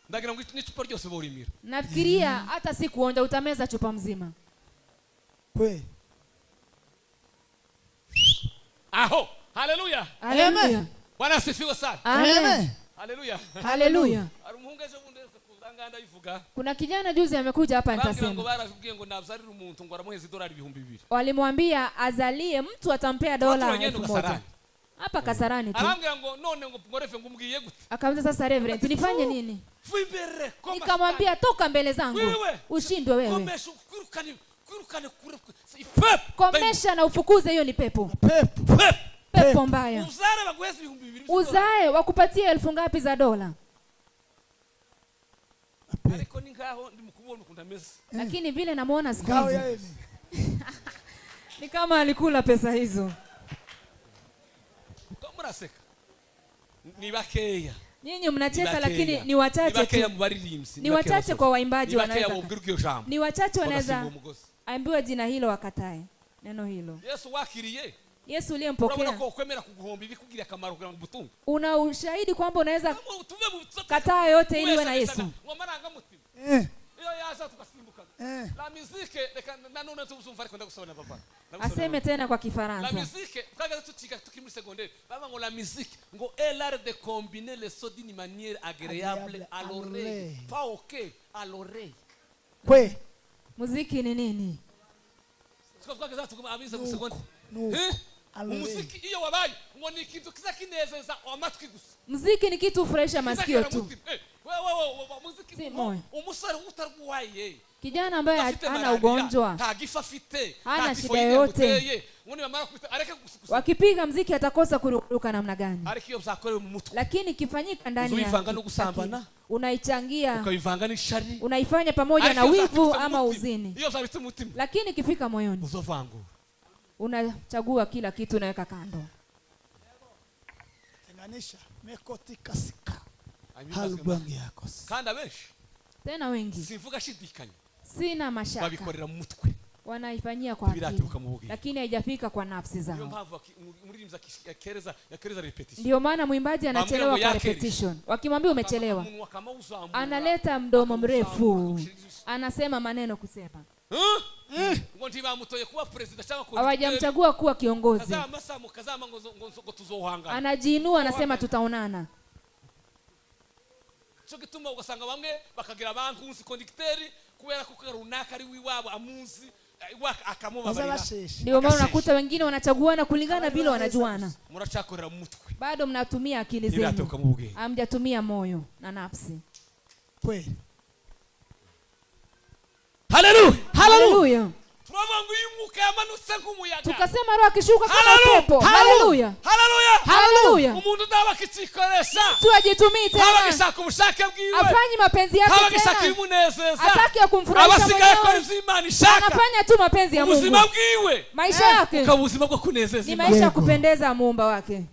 Ndagira ngo n'icupa ryose borimira.
Nafikiria hata si kuonja, utameza chupa mzima.
Kweli.
Aho. Haleluya.
Haleluya.
Bwana asifiwe sana.
Amen.
Haleluya.
Haleluya.
Hari umuhungu ejo bundi kuzanganda bivuga.
Kuna kijana juzi amekuja hapa
Barambwira ngo
nitasema.
barazubwiye ngo nabyarira umuntu ngo aramuheza idolari 2000.
Walimwambia azalie mtu atampea dola
Watu
1000.
Kasarani.
Hapa Kasarani tu.
Arambwira ngo none ngo ngorefe ngo umbwiye gute?
Akamwambia sasa Reverend nifanye nini?
Vimbere.
Nikamwambia toka mbele zangu.
Wewe.
Ushindwe wewe.
Komesha kwirukane kwirukane kure. Pepo.
Komesha na ufukuze hiyo ni pepo.
Pepo.
Pepo.
Pepo mbaya.
Uzare baguheza 2000.
Uzae wakupatie 1000 ngapi za dola?
Ariko ni nkaho ndi mukubona ukunda meze.
Lakini vile namuona siku
Ngao
hizi
ya hivi.
ni kama alikula pesa hizo.
Ko muraseka. Ni bakeya.
Nyinyi mnacheka lakini ni wachache
Bakeya
tu.
mu baririmbyi.
Ni wachache kwa waimbaji
Ni bakeya
wanaweza.
bubwira iryo jambo.
Ni wachache wanaweza
umugozi.
ambiwa jina hilo wakatae neno hilo.
Yesu wakiriye.
Yesu
Urabona
uliyempokea,
ko kwemera kuguhomba ibikugira akamaro kugira ngo ubutunge.
una ushahidi kwamba unaweza
Tuve mu
kataa yote ili uwe na Yesu.
Ngo amarangamutima. Iyo yaza tugasimbuka. La musique reka nanone tuzumva ariko ndagusabana papa.
Aseme tena kwa
La
Kifaransa.
musique twageze tucika tukiri muri secondaire baba ngo la musique ngo est l'art de combiner les sons d'une manière agréable à l'oreille. Pas ok à l'oreille.
Kwe.
Muziki ni nini?
Twageze tuguma abize mu secondaire. Umuziki iyo wabaye ngo ni ikintu kiza kinezeza amatwi gusa.
Muziki ni kitu hufurahisha masikio tu.
Wewe muziki umusore utarwaye.
Kijana ambaye hana ugonjwa,
nta gifa afite,
hana shida yoyote, wakipiga mziki atakosa kuruka namna gani?
Ariko iyo byakorewe mu mutwe,
lakini ikifanyika ndani ya
uzivanga no gusambana,
unaichangia,
ukabivanga n'ishari,
unaifanya pamoja na wivu ama uzini.
Iyo byabitse umutima,
lakini ikifika moyoni
uzovangura,
unachagua kila kitu unaweka kando.
Tenganisha mekoti kasika halubwangi yako.
Kanda benshi
tena wengi,
simvuga shidikanya,
sina mashaka,
babikorera mu mutwe,
wanaifanyia kwa akili, lakini haijafika kwa nafsi zao. Ndio maana mwimbaji anachelewa kwa repetition. Wakimwambia umechelewa, analeta mdomo mrefu, anasema maneno kusema. Hawajamchagua kuwa kiongozi, anajiinua anasema tutaonana.
Cyo gituma ugasanga bamwe bakagira bankunzi conducteur kubera ko runaka ari wiwabo amunzi akamubabarira.
Ndio maana unakuta wengine wanachaguana kulingana vile wanajuana.
Muracakorera mu mutwe,
bado mnatumia akili zenu, hamjatumia moyo na nafsi.
Kweli.
Haleluya.
Haleluya.
Turavuga umwuka yamanutse nk'umuyaga,
tukasema roho akishuka kama upepo. Haleluya.
Haleluya.
Haleluya.
Umuntu ndaba akicikoresha,
mtu ajitumii tena,
abagishaka ubushake bwiwe,
afanye mapenzi yake tena,
abagishaka ibimunezeza,
atake kumfurahisha
abasigaye
mwenyewe,
akora ivyo Imana ishaka,
anafanya tu mapenzi ya Mungu.
Ubuzima bwiwe,
maisha yake,
ukaba ubuzima bwo kunezeza
ni
Imana,
maisha ya kupendeza muumba wake.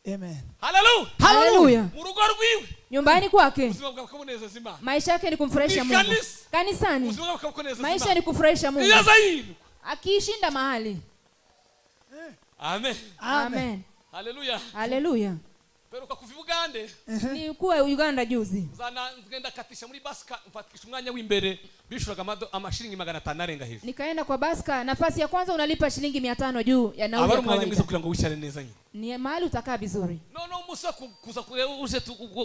Amen.
Haleluya.
Haleluya.
Mu rugo rwiwe,
nyumbani kwake,
ubuzima bwawe bukamunezeza Imana,
maisha yake ni kumfurahisha Mungu. Kanisani,
ubuzima bwawe bukamunezeza Imana,
maisha ni kufurahisha Mungu. Akiishinda mahali.
Amen.
Amen.
Haleluya.
Haleluya.
Peruka kuva i Bugande.
Nilikuwa Uganda juzi.
Zana ngenda katisha muri baska mfatikisha umwanya w'imbere bishuraga amashiringi 500 arenga hejuru.
Nikaenda kwa baska, nafasi ya kwanza unalipa shilingi 500 juu ya nauli.
Abari umwanya mwiza kugira ngo wicare neza nyine.
Ni mahali utakaa vizuri.
No musa kuza uje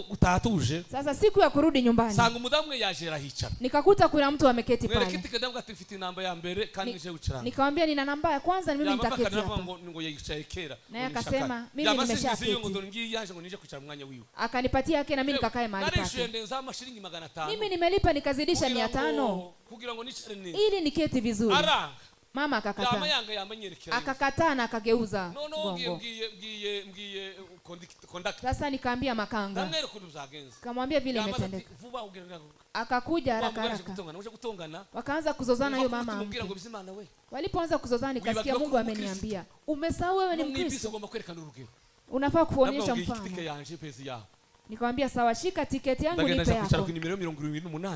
utatuje.
Sasa siku ya kurudi nyumbani.
Sanga umudamu yajera hicara.
Nikakuta kuna mtu ameketi pale.
Mwerekiti kadamu ati mfite namba ya mbere kandi nje wicara.
Nikamwambia nina namba ya kwanza mimi nitaketi hapa.
Ngo yicaye kera.
Naye akasema mimi nimeshaketi.
Ngo ngiye yaje ngo nije kwicara umwanya wiwe.
Akanipatia yake na mimi nikakae mahali pake.
Narishuye ndenza amashiringi 500.
Mimi nimelipa nikazidisha 500
kugira ngo nicare neza.
Ili niketi vizuri. Mama akakataa. Akakataa na akageuza mgongo.
Ngiye conductor.
Sasa nikaambia makanga. Kamwambia vile imetendeka. Akakuja haraka haraka. Wakaanza kuzozana hiyo mama. Walipoanza kuzozana nikasikia Mungu ameniambia, umesahau wewe ni Mkristo. Unafaa kuonyesha mfano. Nikamwambia sawa, shika tiketi yangu nipe yako.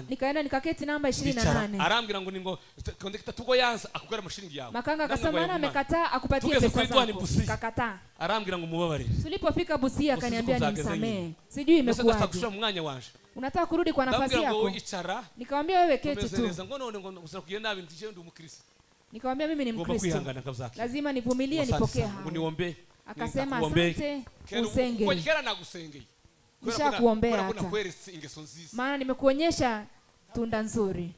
Nikaenda nikaketi namba 28.
Arambwira ngo ningo conductor tugo yansa akugara amashiringi yawe.
Makanga akasema ana amekataa akupatie pesa zako. Nikakataa.
Arambwira ngo mubabarire.
Tulipofika Busia akaniambia nimsamee. Sijui imekuwaje. Unataka kurudi kwa nafasi yako? Nikamwambia wewe keti tu. Nikamwambia mimi ni Mkristo. Lazima nivumilie nipokee hayo. Akasema asante, usenge. Nishakuombea hata. Maana nimekuonyesha tunda nzuri.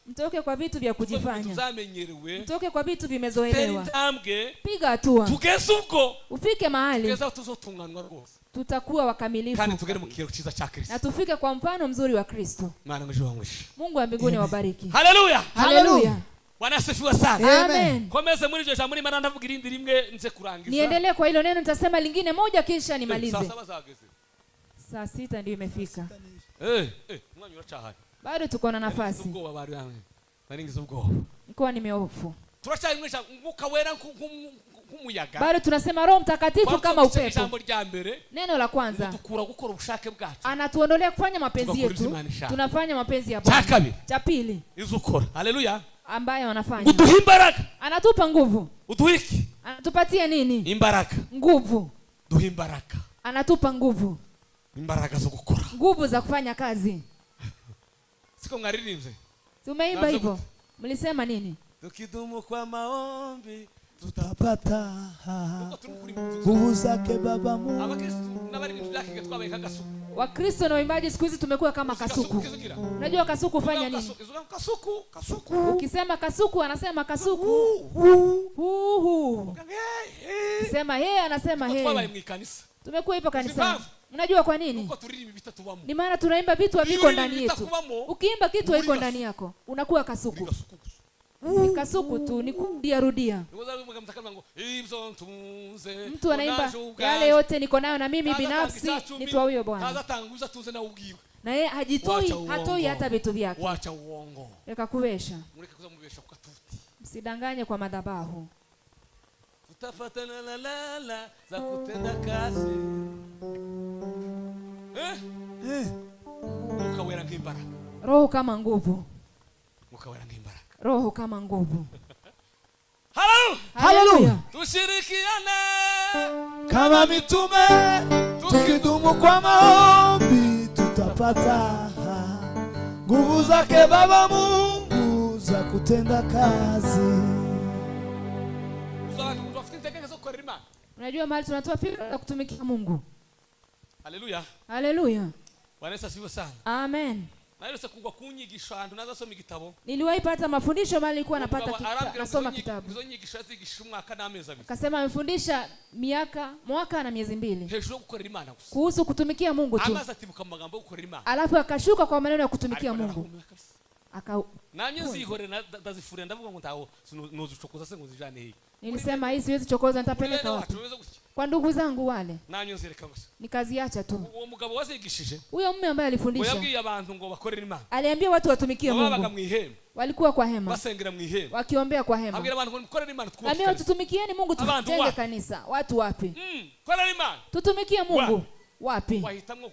Mtoke kwa vitu vya kujifanya. Mtoke kwa vitu vimezoelewa. Piga hatua. Ufike mahali. Tutakuwa wakamilifu. Na tufike kwa mfano mzuri wa Kristo. Mungu wa mbinguni awabariki.
Haleluya.
Haleluya.
Bwana asifiwe sana.
Amen.
Komeze muri iryo jambo nimara ndavuga irindi rimwe nze kurangiza.
Niendelee kwa hilo neno, nitasema lingine moja kisha nimalize. Saa 6 ndio imefika.
Umwanya uracahari.
Bado tuko na nafasi. Nilikuwa nimehofu.
Turacyari umwuka wera nk'umuyaga.
Bado tunasema Roho Mtakatifu kama upepo. Neno la kwanza.
Dukura gukora ubushake bwacu.
Anatuondolea kufanya mapenzi yetu. Tunafanya mapenzi ya Bwana. Cha pili.
Izukora. Haleluya.
Ambaye wanafanya.
Uduha imbaraga.
Anatupa nguvu.
Uduhiki.
Anatupatia nini?
Imbaraga.
Nguvu.
Duha imbaraga.
Anatupa nguvu.
Imbaraga zo gukora.
Nguvu za kufanya kazi.
Siko mwaririmbye.
Tumeimba hivyo. Mlisema nini?
Tukidumu kwa maombi
tutapata nguvu zake Baba Mungu.
Abakristo n'abaririmbyi byakige twabaye kagasuku.
Wakristo na waimbaji siku hizi tumekuwa kama kasuku. Unajua kasuku hufanya nini?
Kasuku, kasuku.
Ukisema kasuku anasema kasuku. Hu. Ukisema yeye anasema yeye. Tumekuwa hivyo kanisani. Unajua kwa nini? Ni maana tunaimba vitu haviko ndani yetu. Ukiimba kitu haiko ndani yako, unakuwa kasuku. Ni kasuku tu, ni kurudia rudia. Mtu anaimba yale yote niko nayo na mimi binafsi nitoa huyo Bwana. Na yeye hajitoi, hatoi hata vitu vyake.
Wacha uongo.
Reka kubesha. Msidanganye kwa madhabahu.
Tutafatana la la la za kutenda kazi. Mwuka wera nk'imbaraga.
Roho kama nguvu.
Mwuka wera nk'imbaraga.
Roho kama nguvu.
Haleluya.
Haleluya.
Tushirikiane
kama mitume, tukidumu kwa maombi tutapata nguvu zake Baba Mungu za kutenda kazi.
Unajua mahali tunatoa fikra za kutumikia Mungu.
Haleluya.
Haleluya.
Bwana Yesu asifiwe sana.
Amen.
Nairose kugwa kunyigisha ahantu nazasoma igitabo.
Niliwahi pata mafundisho mahali nilikuwa napata nasoma kitabu.
Izo nyigisho zigisha umwaka n'amezi abiri.
Akasema amefundisha mwaka na miezi 2.
Hejuru gukorera Imana gusa.
Kuhusu kutumikia Mungu tu.
Amaze atibuka mu magambo yo gukorera Imana.
Alafu akashuka kwa maneno ya kutumikia Mungu. Aka
namye nzihore ndazifurira ndavuga ngo ntawo nozuchokoza se ngo zijane hii.
Nilisema hii siwezi chokoza, nitapeleka wapi? Kwa ndugu zangu wale.
Nanyo nzireka gusa.
Nikaziacha tu.
Uwo mugabo wazigishije.
Huyo mume ambaye alifundisha.
Yabwiye abantu ngo bakorere Imana.
Aliambia watu watumikie Mungu. Walikuwa kwa hema.
Basengera mu ihema.
Wakiombea kwa hema.
Abwira abantu ngo mukorere Imana twubake.
Ambia tutumikieni Mungu tujenge kanisa. Watu wapi?
Korera Imana.
Tutumikie Mungu. Wapi?
Wahitamwo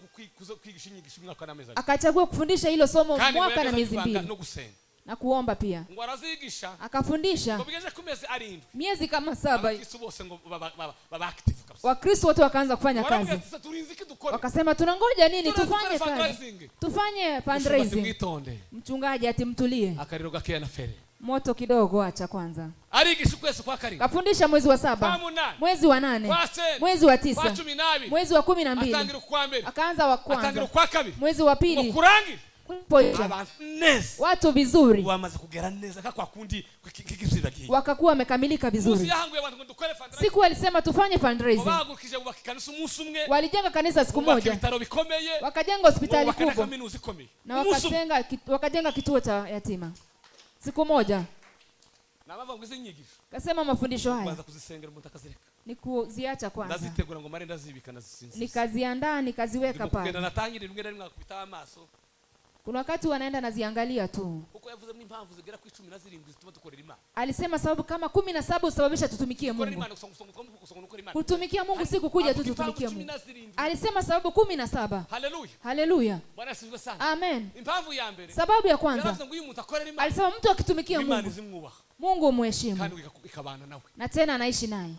kwigisha inyigisho umwaka n'amezi abiri.
Akachagua kufundisha hilo somo
Kandi ngo
mwaka na
yageze
miezi
kwibanga
2
no gusenga
na kuomba pia.
Ngo arazigisha.
Akafundisha
ngo bigeze ku mezi 7
miezi kama 7.
Abakristo bose ngo baba active kabisa.
Wakristo wote wakaanza kufanya
Barabwira
kazi.
ati, "Sasa turinze iki dukore?"
Wakasema tunangoja nini?
Tunaanza
Tufanye
gukora
kazi.
fundraising.
Tufanye
Mushumba
fundraising.
mwitonde.
Mchungaji ati mtulie.
Akariro gakeya na fere.
Moto kidogo acha kwanza.
Arigisha ukwezi kwa 7.
Kafundisha mwezi wa 7,
Kwa 8.
mwezi wa 8,
Kwa 9.
mwezi wa
Kwa
9,
12.
mwezi wa 12.
Atangira ukwa mbere.
Akaanza wa
Atangira
kwanza.
ukwa kabiri.
Mwezi wa pili.
Ngo kurangire.
Kulipoisha.
Abantu neza.
Watu vizuri.
Wamaze kugera neza ka kwa kundi kigisubiza gihe.
Wakakuwa wamekamilika
Munsi
vizuri.
yahanguye abantu ngo dukore fundraising.
Siku walisema tufanye fundraising.
Bahagurukije bubaka ikanisa umunsi umwe.
Walijenga kanisa siku
Bubaka
moja.
ibitaro bikomeye.
Wakajenga hospitali
Bubaka na
kubwa.
kaminuza ikomeye.
Na
Umunsi umwe.
wakajenga kituo cha yatima. Siku moja.
Nabavuga ngo izi nyigisho.
Kasema mafundisho haya
Kubanza kuzisengera umuntu akazireka.
ni kuziacha kwanza.
Ndazitegura ngo mare ndazibika ndazisinzira.
Nikaziandaa nikaziweka
Ndimo kugenda
pale.
natangira rimwe na rimwe akubita amaso.
Kuna wakati wanaenda naziangalia tu.
Kuko yavuzemo impamvu zigera ku 17 zituma dukorera Imana.
Alisema sababu kama 17 husababisha tutumikie
Gukorera
Mungu.
Imana gusa gusa gusa gusa gukorera Imana.
Kutumikia Mungu si kukuja tu
Avuga impamvu
tutumikie Mungu.
17.
Alisema sababu 17.
Haleluya.
Haleluya.
Bwana asifiwe sana.
Amen.
Impamvu ya mbere.
Sababu ya kwanza.
Yaravuze ngo iyo umuntu akorera Imana,
Alisema mtu akitumikia
Imana
Mungu,
izimwubaha.
Mungu umheshimu.
Kandi ikabana nawe.
Na tena anaishi naye.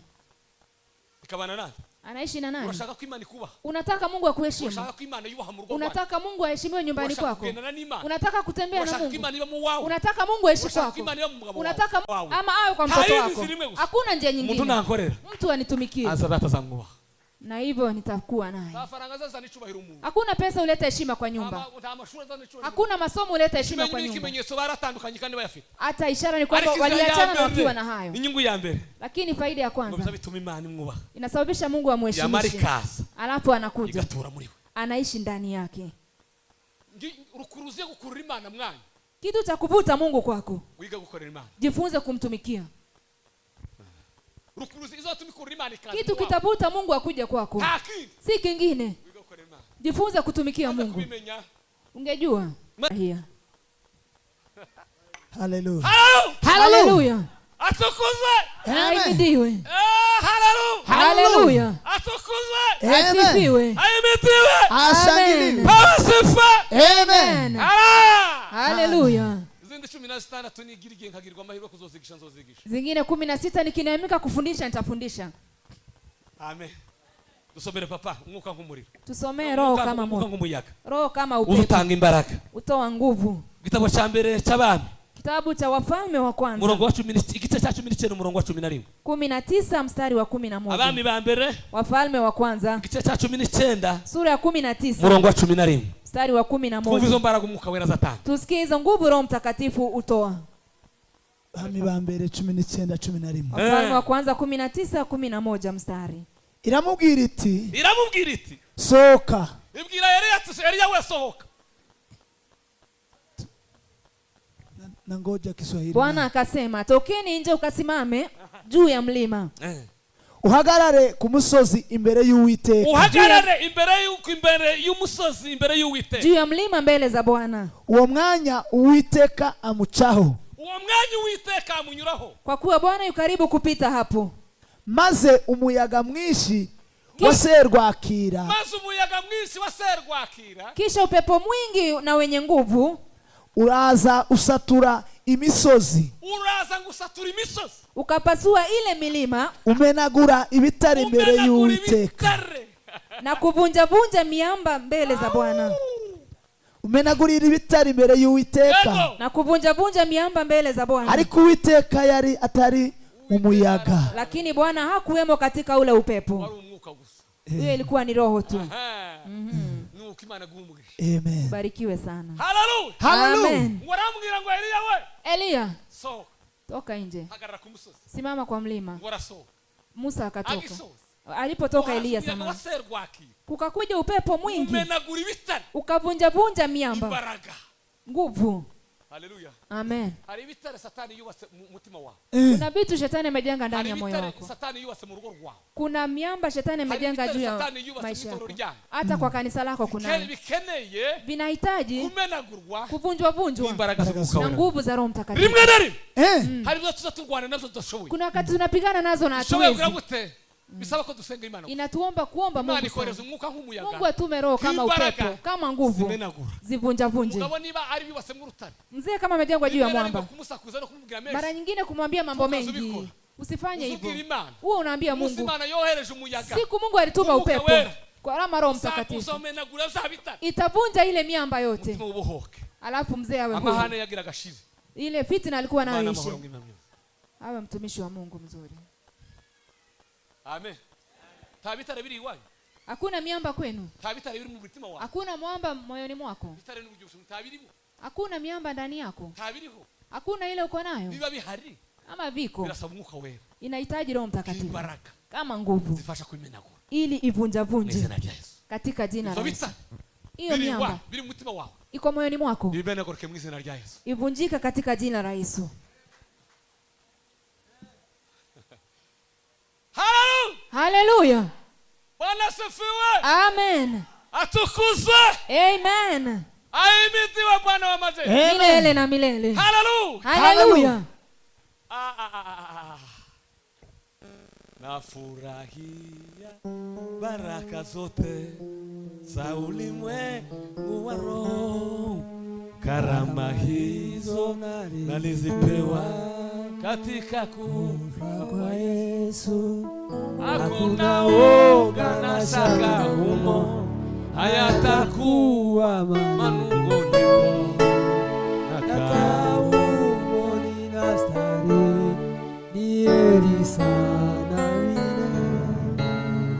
Ikabana nawe.
Anaishi na nani?
Urashaka ko Imana ikubaha?
Unataka Mungu akuheshimu?
Urashaka ko Imana yubaha mu rugo rwawe?
Unataka Mungu aheshimiwe nyumbani
Urashaka
kwako?
kugendana n'Imana?
Unataka kutembea na
Urashaka ko
Mungu?
Imana iba mu wawe?
Unataka Mungu aishi
Urashaka ko
kwako?
Imana iba mu mugabo wawe?
Unataka
Wawe.
ama awe kwa
Nta
mtoto
yindi
wako?
nzira imwe gusa.
Hakuna njia
Umuntu
nyingine.
nankorera.
Mtu anitumikie.
Aza data azamwubaha.
Na hivyo nitakuwa naye.
Nta faranga azazana icubahiro umuntu.
Hakuna pesa huleta heshima kwa nyumba.
Nta mashuri azana icubahiro.
Hakuna masomo huleta heshima kwa nyumba.
Ikimenyetso baratandukanye kandi bayafite.
Hata ishara ni kwamba
Ariko inzira ya
waliachana na
mbere,
wakiwa na hayo.
Inyungu ya mbere.
Lakini faida ya
Ngo
kwanza
biza bituma Imana imwubaha.
inasababisha Mungu amheshimishe.
Yamara ikaza.
Alafu anakuja.
Igatura muri we.
Anaishi ndani yake.
Urukuruzi gukurura Imana mwanyu.
Kitu cha kuvuta Mungu kwako.
Wiga gukorera Imana.
Jifunze kumtumikia.
Rukuruzi izotuma ikurura Imana ikaza.
Kitu kitavuta Mungu akuje kwako.
Nta kindi.
Si kingine.
Wiga gukorera Imana.
Jifunze kutumikia
Umaze
Mungu.
kubimenya.
Ungejua. Hiya.
Haleluya.
Haleluya.
Atukuzwe.
Ahimidiwe.
Haleluya.
Haleluya.
Atukuzwe.
Amen.
Asifiwe.
Ahimidiwe.
Ashangiliwe.
Pawe sifa.
Amen.
Haleluya.
Izindi 16 nigira igihe nkagirwa amahirwe kuzozigisha nzozigisha.
Zingine 16 nikineemeka kufundisha nitafundisha.
Amen. Dusomere papa umwuka nk'umuriro.
Tusomee roho kama
Umwuka
moto.
nk'umuyaga.
Roho kama upepo.
Uzutanga imbaraga.
Utoa nguvu.
Igitabo cya mbere cy'abami.
Kitabu cha Wafalme wa kwanza.
Murongo wa 10 igice cya 19 umurongo wa 11.
19 mstari wa 11.
Abami ba mbere.
Wafalme wa kwanza.
Igice cya 19.
Sura ya 19.
Murongo wa 11.
Mstari wa 11.
Twumve izo mbaraga umwuka wera azatanga.
Tusikie hizo nguvu Roho Mtakatifu utoa.
Abami ba mbere 19 11.
Wafalme wa kwanza 19 11 mstari.
Iramubwira iti.
Iramubwira iti.
Sohoka.
Ibwira Eliya ati Eliya we sohoka.
Na ngoja Kiswahili.
Bwana akasema tokeni nje ukasimame juu ya mlima.
Uhagarare ku musozi imbere y'Uwiteka.
Uhagarare imbere y'umusozi imbere y'Uwiteka.
Juu ya mlima mbele za Bwana.
Uwo mwanya Uwiteka amucaho.
Uwo mwanya Uwiteka amunyuraho.
Kwa kuwa Bwana yu karibu kupita hapo.
Maze umuyaga mwinshi wa serwakira.
Maze umuyaga mwinshi wa serwakira.
Kisha upepo mwingi na wenye nguvu
uraza usatura imisozi.
Uraza ngusatura imisozi.
Ukapasua ile milima.
Umenagura ibitare imbere y'Uwiteka.
Na kuvunja vunja miamba mbele za Bwana.
Umenagurira ibitare imbere y'Uwiteka.
Na kuvunja vunja miamba mbele za Bwana.
Ariko Uwiteka yari atari umuyaga.
Lakini Bwana hakuwemo katika ule upepo. Hiyo ilikuwa ni roho tu.
Nuko Imana guhumugisha.
Amen.
Barikiwe sana.
Haleluya.
Haleluya.
Waramubwira ngo Eliya we.
Eliya.
Sohoka.
Toka nje.
Hagarara ku musozi.
Simama kwa mlima.
Warasohoka.
Musa akatoka. Alipotoka Eliya sama. Kukakuja upepo mwingi.
Umenagura ibitare.
Ukavunja vunja miamba.
Imbaraga.
Nguvu.
Haleluya.
Amen.
Hari ibitare Satani yubatse mu mutima wawe.
Kuna vitu shetani amejenga ndani ya moyo wako.
Satani yubatse mu rugo rwawe.
Kuna miamba shetani amejenga juu ya maisha yako. Hata kwa kanisa lako kuna.
Bikeneye
vinahitaji
kumenagurwa,
kuvunjwa vunjwa na nguvu za Roho Mtakatifu.
Rimwe na rimwe. Hari ibyo tuzaturwana navyo tudashoboye.
Kuna wakati tunapigana nazo na hatuwezi.
Bisaba ko dusenga Imana.
Inatuomba kuomba
Imana
Mungu
ikohereza
sana.
umwuka nk'umuyaga.
Mungu atume roho kama
Imbaraga
upepo, kama nguvu
zimenagura.
zivunjavunje.
Mugabo niba ari yubatse mu rutare,
Mzee kama amejengwa juu ya
rimwe na rimwe
mwamba,
kumusakuza no kumubwira menshi,
mara nyingine kumwambia mambo
Tukaza
mengi,
ubikora.
usifanye hivyo.
Uzubwira Imana.
Huo unaambia
Umunsi
Mungu.
Imana yohereje umuyaga,
Siku Mungu alituma
Umwuka
upepo
wera.
kwa alama Roho Mtakatifu,
uzamenagura bya bitare,
itavunja ile miamba yote,
umutima ubohoke.
alafu mzee awe huru.
Amahane yagira agashize.
Ile fitina alikuwa nayo
Imana
ishe.
amahoro ng'Imana myiza.
Awe mtumishi wa Mungu mzuri.
Amen. Nta bitare biri iwanyu?
Hakuna miamba kwenu?
Nta bitare biri mu mutima wawe?
Hakuna mwamba moyoni mwako?
Bitare n'uburyo nta birimo?
Hakuna miamba ndani yako?
Nta biriho?
Hakuna ile uko nayo?
Biba bihari
Ama viko?
birasaba umwuka wera
Inahitaji Roho Mtakatifu
imbaraga
kama nguvu
zifasha kubimenagura
ili
mu
ivunjavunje
izina rya Yesu.
katika jina
Ibyo
la Yesu.
bitare
Hiyo
biri
miamba
iwawe, biri mu mutima wawe,
iko moyoni mwako,
bimenagurike mu izina rya Yesu.
ivunjika katika jina la Yesu.
Haleluya!
Haleluya,
Bwana asifiwe,
amen,
atukuzwe,
amen,
ahimidiwe Bwana wa majeshi.
milele na milele.
Haleluya!
Haleluya.
Ah, ah, ah, ah, ah. Nafurahia baraka zote za ulimwengu wa roho, karama hizo nalizipewa katika kufa
kwa Yesu.
Hakuna woga na shaka humo, hayatakuwa
Kuwa
manunguniko.
Nakaumoni na stare ni heri sana milele.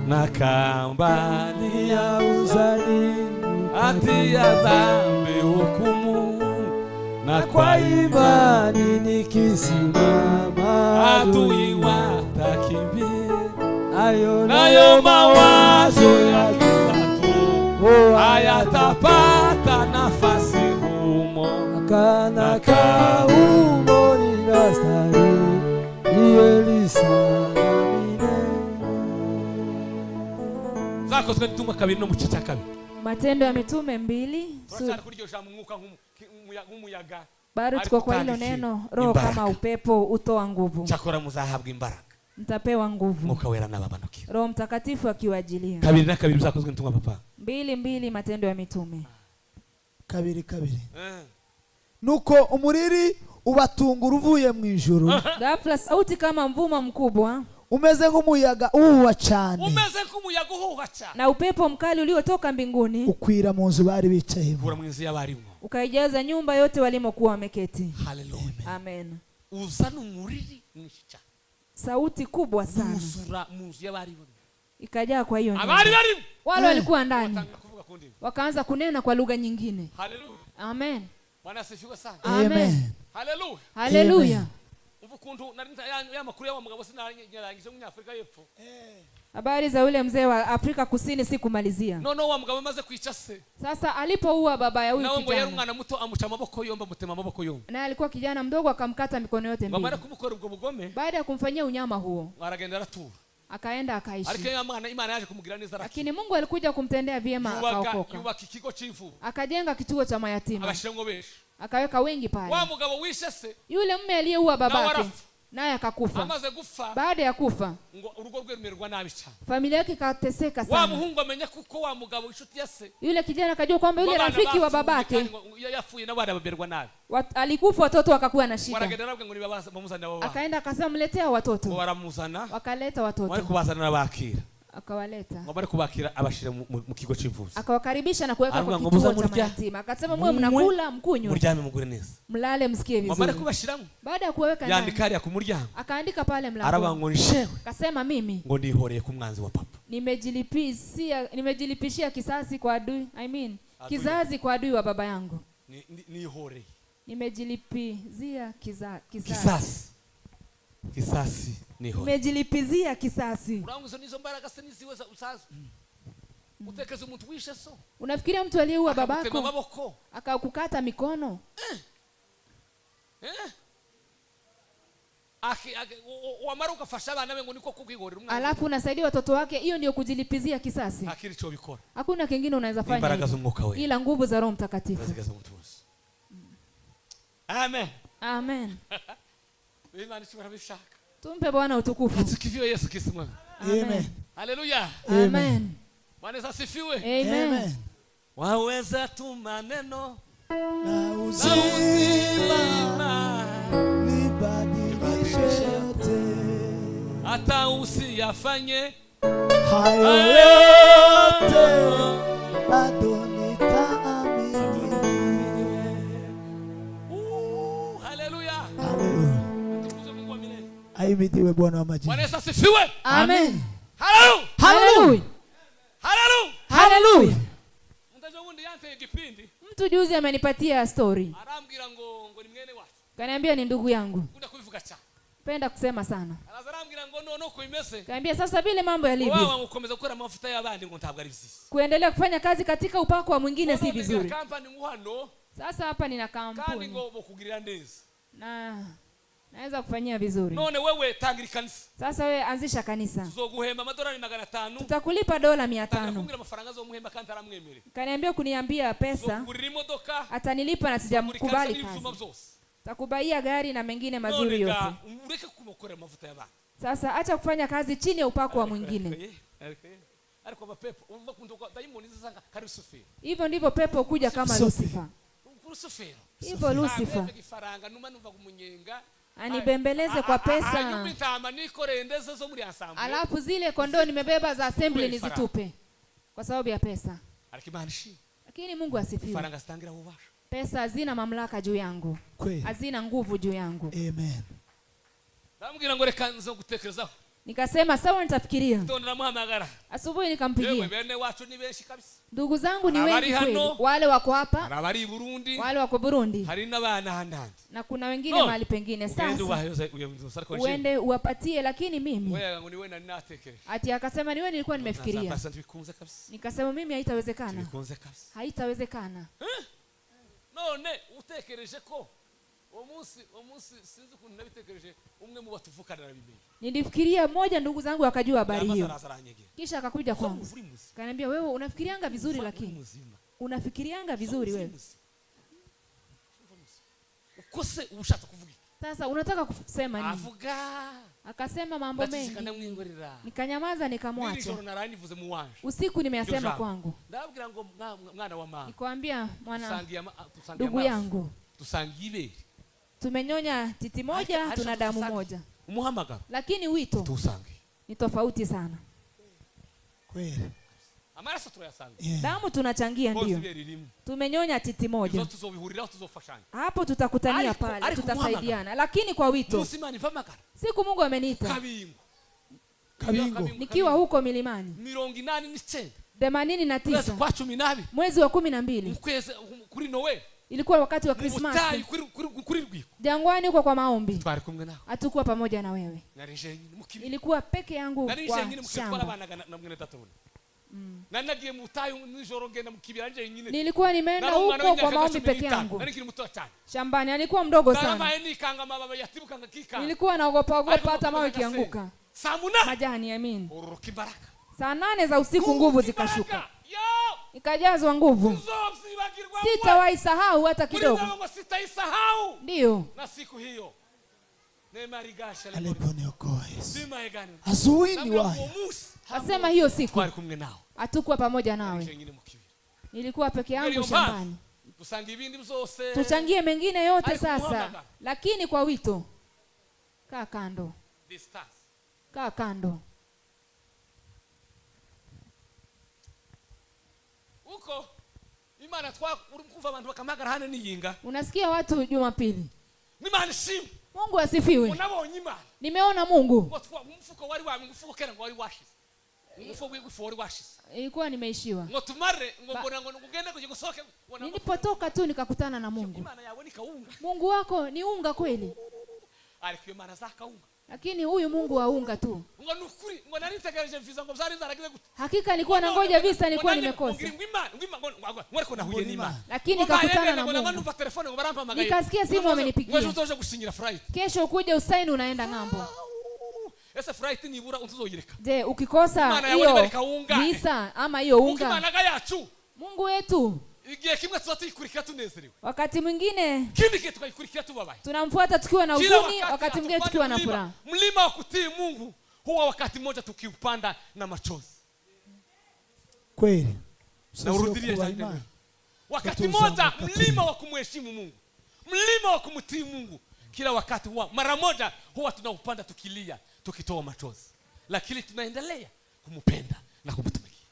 Nakambali
Ya uzani
hatia dhambi hukumu, na
kwa
kwa imani
imani nikisimama
adui watakimbia,
ayo
nayo mawazo ya kisatu
oh,
hayatapata nafasi humo.
Akana kaumoni na stare ni heri sana milele.
Zakozwe n'intumwa kabiri no mu gice cya kabiri.
Matendo ya Mitume 2
Turacyari kuri iryo jambo umwuka nk'umuyaga.
bado tuko kwa hilo neno roho
Imbaraka.
kama upepo utoa nguvu,
Cyakora muzahabwa imbaraga
mtapewa nguvu,
umwuka wera n'abamanukira.
Roho Mtakatifu akiwajilia.
2 na 2 bizakozwe n'intumwa papa.
2:2 Matendo ya Mitume.
2:2. Nuko umuriri ubatungura uvuye mu ijuru,
Ghafla sauti kama mvuma mkubwa
umeze nk'umuyaga uhuha cyane,
Umeze nk'umuyaga uhuha cyane,
na upepo mkali uliotoka mbinguni
ukwira mu nzu bari bicayemo.
ukura mu nzu y'abarimo.
ukaijaza nyumba yote walimokuwa wameketi.
Haleluya!
Amen.
Uzana umuriri mwinshi cyane,
Sauti kubwa sana
uzura mu nzu y'abarimo.
ikajaa kwa hiyo nyumba.
Abari barimo
Wale walikuwa ndani
batangira kuvuga ku ndimi.
wakaanza kunena kwa lugha nyingine.
Haleluya!
Amen.
Bwana asifiwe sana.
Amen.
Haleluya!
Haleluya.
Umva ukuntu nari ya makuru y'awa mugabo sinarangije w'umunyafurika y'epfo.
Habari za yule mzee wa Afrika Kusini sikumalizia.
Noneho wa mugabo amaze kwica se,
Sasa alipoua baba ya huyu
nawe ngo yari
kijana,
umwana muto, amuca amaboko yombi, amutema amaboko yombi.
naye alikuwa kijana mdogo, akamkata mikono yote
Ngo amare
mbili.
kumukora ubwo bugome,
Baada ya kumfanyia unyama huo,
aragenda aratura.
akaenda
Ariko
akaishi.
ya mwana Imana yaje kumugira neza, arakira.
Lakini Mungu alikuja kumtendea vyema,
Yubaka
akaokoka,
yubaka ikigo cy'imfubyi,
akajenga kituo cha mayatima,
abashyiramo benshi.
akaweka wengi
Wa
pale.
mugabo wishe se
Yule mume aliyeua
nawe
babake
arapfa.
naye akakufa.
Amaze gupfa,
Baada ya kufa,
ngo urugo rwe rumererwa nabi cyane.
familia yake ikateseka
Wa
sana.
muhungu amenya kuko wa mugabo inshuti ya se,
Yule kijana akajua kwamba yule
ngo abana
rafiki wa
bapfuye,
babake
kandi ngo iyo yapfuye n'abana bamererwa nabi.
Alikufa, watoto wakakuwa na shida.
Baragenda arababwira ngo niba bamuzanira abo bana.
Akaenda akasema, mletea
Ngo
watoto.
baramuzana,
Wakaleta
bari
watoto,
kubazana n'abakira,
akawaleta,
ngo bari kubakira, abashyira mu kigo cy'imfubyi.
akawakaribisha na kuweka
Aravuga
kwa
ngo
kituo
muze
cha
murya,
mayatima. Akasema, mwe
munywe,
mnakula, mkunywe,
muryame mugure neza.
mlale, msikie
Ngo amare
vizuri.
kubashyiramo,
Baada ya kuwaweka ndani,
yandika hariya ku muryango,
akaandika pale
aravuga
mlangoni,
ngo nshewe
akasema, mimi
ngo ndihoreye ku mwanzi wa papa.
Nimejilipishia kisasi kwa adui, I mean,
Adui.
kizazi kwa adui wa baba yangu.
Nihoreye
Nimejilipizia kisasi.
kisasi, kisasi nihoreye.
Nimejilipizia kisasi.
Urangwa izo nizo mbaraga se niziwe usaza utekeza umuntu wishe so
Unafikiria mtu aliyeua
akagutema
babako
amaboko,
akakukata mikono,
eh? Wamara ugafasha abana be ngo niko kukwihorera umwana,
alafu unasaidia watoto wake, hiyo ndio kujilipizia kisasi?
Nta kindi cyo bikora.
Hakuna kingine unaweza fanya
Imbaraga
hivyo,
z'umwuka wera
ila nguvu za Roho Mtakatifu.
zigeze mu tuzi. Amen.
Amen.
Imana ishobora bishaka.
Tumpe Bwana utukufu.
Tukiviwe Yesu Kristo mwana.
Amen.
Haleluya.
Amen.
Bwana Yesu asifiwe.
Amen.
Waweza tu maneno
na uzima nibadilishe yote,
hata usiyafanye
hayo yote bado nitaamini.
Haleluya.
Haleluya.
Tukuze Mungu wa milele.
Ahimidiwe Bwana wa majeshi.
Bwana Yesu asifiwe.
Amen.
Haleluya.
Haleluya.
Haleluya.
Haleluya.
Mtajo wundi yanteye igipindi.
Mtu juzi amenipatia story.
Arambwira ngo ni mwene wacu.
Kaniambia ni ndugu yangu.
Kunda kubivuga cyane.
Penda kusema sana.
Araza arambwira ngo none uko bimeze.
Kaniambia sasa vile mambo yalivyo.
Wao gukomeza gukora amavuta y'abandi ngo ntabwo ari byiza.
Kuendelea kufanya kazi katika upako wa mwingine si vizuri.
Kampani nguhano.
Sasa hapa nina
Kandi
kampuni.
ngo bokugirira neza.
Na naweza kufanyia vizuri.
None wewe tangira ikanisa.
Sasa wewe anzisha kanisa.
Tuzoguhemba amadolari 500.
Tutakulipa $500.
Ndakumbira amafaranga azomuhemba kandi aramwemerera.
Kaniambia kuniambia pesa.
Tuzokugurira imodoka.
Atanilipa na sijamkubali kazi. Takubaia gari na mengine mazuri yote.
Ureke kumokora amavuta y'abandi.
Sasa acha kufanya kazi chini ya upako wa mwingine.
Ariko amapepo umva kundoka dayimoni zisanga kari Lucifer.
Hivyo ndivyo pepo kuja kama Lucifer.
Lucifer.
Hivyo Lucifer.
Ifaranga numa numva kumunyenga.
Anibembeleze kwa pesa. Alafu zile kondoo nimebeba za assembly nizitupe kwa sababu ya pesa. Lakini Mungu asifiwe. Pesa hazina mamlaka juu yangu. Hazina nguvu juu yangu.
Amen.
Nikasema sawa nitafikiria. Asubuhi nikampigia. Ndugu zangu ni wengi kweli. Wale wako hapa, wale wako Burundi. Na kuna wengine mahali pengine. Sasa uende uwapatie, lakini mimi ati akasema ni wewe nilikuwa nimefikiria. Nikasema mimi haitawezekana. Haitawezekana.
None utekereje ko umunsi sinzi ukuntu nabitekereje umwe mu batuvukana nabimenye.
Nilifikiria moja ndugu zangu akajua habari hiyo. Kisha akakuja kwangu. Kaniambia wewe unafikirianga vizuri, lakini unafikirianga vizuri wewe.
Ukose ushaka kuvuga.
Sasa unataka kusema nini?
Avuga.
Akasema mambo mengi. Nikanyamaza nikamwacha. Usiku nimeyasema kwangu.
Ndabwira ngo mwana wa mama.
Nikwambia mwana ndugu yangu.
Tusangibe.
Tumenyonya titi moja, tuna damu moja.
Umuhamagaro.
Lakini wito
tusange
ni tofauti sana.
Kweli.
Amaraso turayasanga.
Damu tunachangia ndio. Tumenyonya titi moja. Hapo tutakutania pale, tutasaidiana. Lakini kwa wito. Siku Mungu ameniita.
Kabingo.
Nikiwa huko milimani.
89.
89. Mwezi wa 12.
Kuri Noel.
Ilikuwa wakati wa Krismasi. Jangwani huko kwa maombi. Hatukuwa pamoja na wewe. Ilikuwa peke yangu kwa shamba. Nilikuwa nimeenda huko kwa maombi peke yangu. Shambani alikuwa mdogo sana. Nilikuwa naogopa ogopa hata mawe ikianguka. Majani amin. Saa 8 za usiku nguvu zikashuka. Nikajazwa nguvu. Sitawahi sahau hata kidogo. Ndio.
Na siku hiyo
aliponiokoa Yesu. Asubuhi waya.
Asema hiyo siku hatukuwa pamoja nawe. Nilikuwa peke yangu shambani. Tuchangie mengine yote sasa, lakini kwa wito kaa kando. Kaa kando.
Uko Imana twa urumkumva abantu bakamagara hano niyinga.
Unasikia watu Jumapili.
Imana shimwe.
Mungu asifiwe.
Unabonye Imana.
Nimeona Mungu.
Mfuko wari wa mfuko kera ngo wari washize. Mfuko w'ifu wari washize.
Ilikuwa nimeishiwa.
Ngo tumare ngo mbona ngo ngende kuje gusoke.
Nilipotoka tu nikakutana na Mungu.
Imana yawe ni kaunga.
Mungu wako ni unga kweli.
Ariko Imana zaka unga.
Lakini huyu Mungu wa unga tu.
Ngo nukuri ngo nari ntegereje visa ngo byari zaragize gute.
Hakika nilikuwa nangoja visa nilikuwa nimekosa. Lakini nikakutana na Mungu. Nikasikia simu amenipigia. Kesho ukuje usaini unaenda ng'ambo.
Ese flight nibura untuzoyireka.
Je, ukikosa hiyo visa ama hiyo unga? Mungu wetu.
Igihe kimwe tuzatikurikira tunezerewe.
Wakati mwingine
kindi kitu tukayikurikira tubabaye.
Tunamfuata tukiwa na huzuni, wakati mwingine tukiwa na furaha.
Mlima wa kutii Mungu Huwa wakati mmoja tukiupanda na machozi.
Kweli.
Na
Umusozi wo
urudilie
kubaha
tena.
Imana.
Wakati
Tutuzamuka
mmoja
tu.
Mlima wa kumheshimu Mungu, mlima wa kumtii Mungu, kila wakati huwa mara moja huwa tunaupanda tukilia, tukitoa machozi, lakini tunaendelea kumpenda na kumtumikia.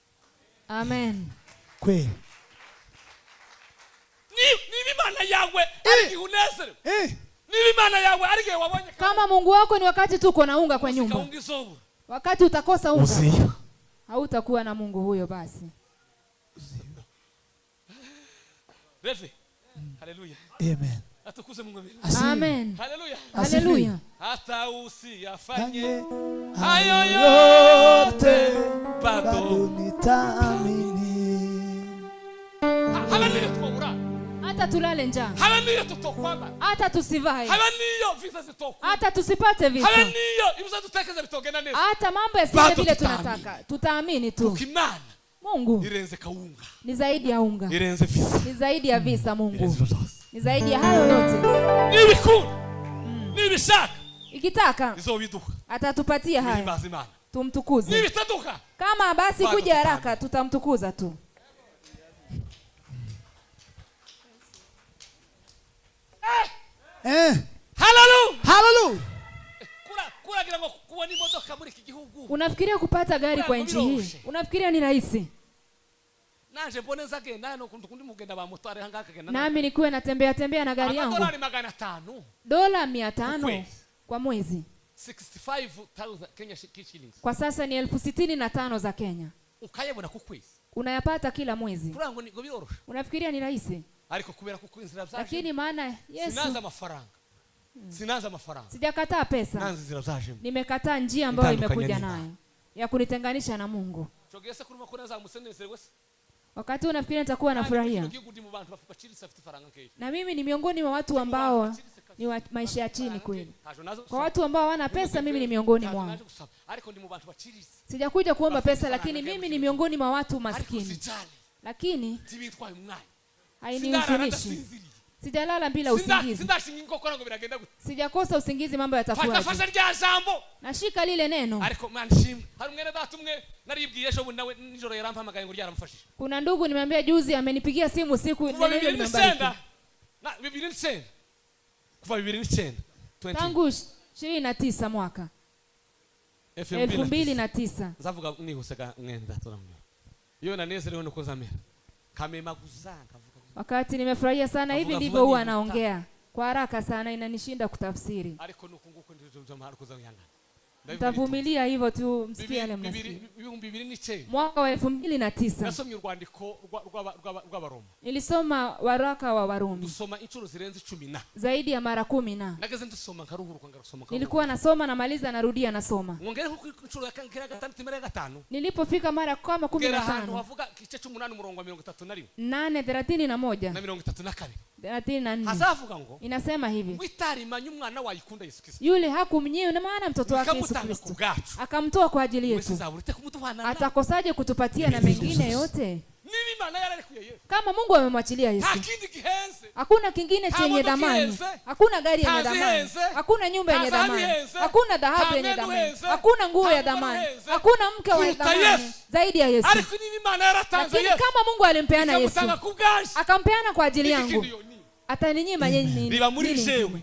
Amen.
Kweli.
Niba Imana yawe ari igihe unezerewe, niba Imana yawe ari igihe wabonye
Kama Mungu wako ni wakati tu uko na unga kwa nyumba,
kawunga izobura,
wakati utakosa unga
uziba.
Hautakuwa na Mungu huyo basi.
Refe, haleluya.
Amen.
Atukuze Mungu milele.
Asifiwe.
Amen.
Haleluya.
Asifiwe.
Haleluya.
Hata usiyafanye
Fanye
hayo yote,
bado
bado
nitaamini.
Habe niyo twabura,
Hata tulale njaa,
habe niyo tutokwambara,
hata tusivae,
habe niyo visa zitokura,
hata tusipate visa,
habe niyo ibyo dutekereza bitogenda neza,
hata mambo yasiende
Bado
vile
tutaamini.
tunataka, tutaamini tu.
Kuko Imana
Mungu
irenze kawunga,
ni zaidi ya unga,
irenze visa,
ni zaidi ya visa. Mungu
irenze ibyo byose.
Ni zaidi ya hayo yote.
Nibikunda, nibishaka,
Ikitaka
izobiduha.
Atatupatia haya,
Tuhimbaze Imana.
Tumtukuze.
Nibitaduha,
Kama basi
bado
kuja haraka,
tutaamini.
Tutamtukuza tu.
Haleluya.
Haleluya.
Kuragira ngo kubona imodoka muri iki gihugu,
Unafikiria kupata gari kwa nchi hii?
Biroroshye.
Unafikiria ni rahisi?
Naje mbone nzagenda hano kundi mugenda ba motari hanga akagenda
Nami nikuwe natembea tembea na gari yangu,
amadolari 500
dola 500
Kwezi.
Kwa mwezi.
65,000 Kenya shillings.
Kwa sasa ni 65,000 za Kenya.
Ukayabona ku kwezi.
Unayapata kila mwezi.
Kugira ngo ngo biroroshe.
Unafikiria ni rahisi?
Ariko kubera kuko inzira zaje,
Lakini maana Yesu,
sinaza amafaranga, sinaza amafaranga,
sijakataa pesa,
nanze inzira zajemo.
Nimekataa njia ambayo
Itandukanye
imekuja
n'Imana.
Nayo ya kunitenganisha na Mungu.
Cogeye se kuruma ko nazamutse nezerewe se?
Wakati unafikiria nitakuwa nafurahia,
Kandi ndi mu bantu baciriritse bafite ifaranga nkeya.
Na mimi ni miongoni mwa watu ambao ni wa maisha ya chini kweli.
Ntajo nazo
Kwa watu ambao hawana pesa, mimi ni miongoni
ntajo
mwao.
naje gusaba, ariko ndi mu bantu baciriritse.
Sijakuja kuomba pesa, lakini mimi ni miongoni mwa watu
Ariko
maskini,
sijali,
lakini
ntibintwaye umwanya, sindarara
hainihuzunishi.
ndasinziriye.
Sijalala bila usingizi,
Sindashinga inkokora ngo biragenda gute.
Sijakosa usingizi, mambo
Fata
yatakuwaje?
fasha rya jambo.
Nashika lile neno.
Ariko Mana ishimwe, hari umwene data umwe naribwiye ejo bundi, nawe nijoro yarampamagaye ngo ryaramufashije.
Kuna ndugu nimeambia juzi, amenipigia simu usiku,
Kuva
neno hilo
2009,
limembariki.
na 2009, kuva 2009, 20
Tangu 29 mwaka 2009.
Nzavuga nihuse ga mwene data uramwe iyo nanezerewe nuko nzamera kamemaguza nkavuga.
Wakati nimefurahia sana hivi
Avuga
ndivyo
vuba
huwa
nihuta.
Naongea kwa haraka sana, inanishinda kutafsiri.
Ariko nuko nguko ndivyo byamara kuzanyana.
Mtavumilia hivyo tu, msikie yale mnasikia.
2009,
Mwaka wa 2009
nasomye urwandiko rw'Abaroma.
Nilisoma waraka wa Warumi
Dusoma inshuro zirenze 10 na
zaidi ya mara 10 na
nageze ndusoma nkaruhuruka ngarusoma nkaruhuruka.
Nilikuwa nasoma, namaliza, narudia, nasoma.
Mwongere nko inshuro ya gatandatu imara ya gatanu.
Nilipofika mara kama kumi
Ngera
na
ahantu
tano,
havuga igice cy'umunani umurongo wa 31
8:31,
na 32,
34,
hazavuga ngo
inasema hivi:
witarimanye umwana wayikunda Yesu Kristo,
yule hakumnyima maana mtoto wake Yesu
ikamutanga ku
Kristo,
bwacu,
akamtoa kwa ajili
wese
yetu,
zabura ite kumuduhana na
atakosaje kutupatia na mengine yote?
Niba Imana yararekuye Yesu,
Kama Mungu amemwachilia
nta
Yesu,
kindi gihenze,
hakuna kingine
Nta
chenye
modoka
dhamani,
ihenze,
hakuna gari yenye
nta
dhamani,
zihenze,
hakuna nyumba
nta
yenye
zahabu
dhamani,
ihenze,
hakuna dhahabu
nta
yenye
mwenda
dhamani,
uhenze,
hakuna nguo
nta
ya
mugore
dhamani,
uhenze,
hakuna mke wa
kuruta
dhamani
Yesu.
Zaidi ya Yesu.
Ariko niba Imana yaratanze
Lakini
Yesu,
kama Mungu alimpeana Yesu,
ikamutanga ku bwacu,
akampeana kwa ajili
iki
yangu,
kindi yoni
ataninyima yeye nini?
Riba muri
Nini?
jewe,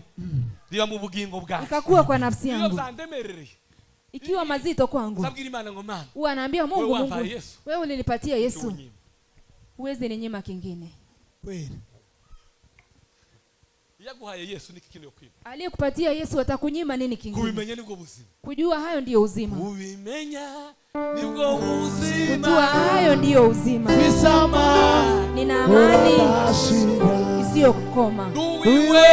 riba mu bugingo bwanjye,
Ikakuwa kwa nafsi
iyo
yangu,
byandemerereye,
ikiwa mazito kwangu,
nzabwira Imana ngo Mana,
huwa anaambia Mungu,
wewe wampaye
Mungu,
Yesu,
wewe ulinipatia Yesu,
unyima.
Huwezi ninyima kingine.
Kweli.
Iyo aguhaye Yesu niki kindi yokwima?
Aliyekupatia Yesu atakunyima nini kingine?
Kubimenya nibwo buzima.
Kujua hayo ndiyo uzima.
Kubimenya nibwo buzima.
Kujua hayo ndiyo uzima.
Bisama
Nina amani
urashira.
isiyokoma.
Nduwiwe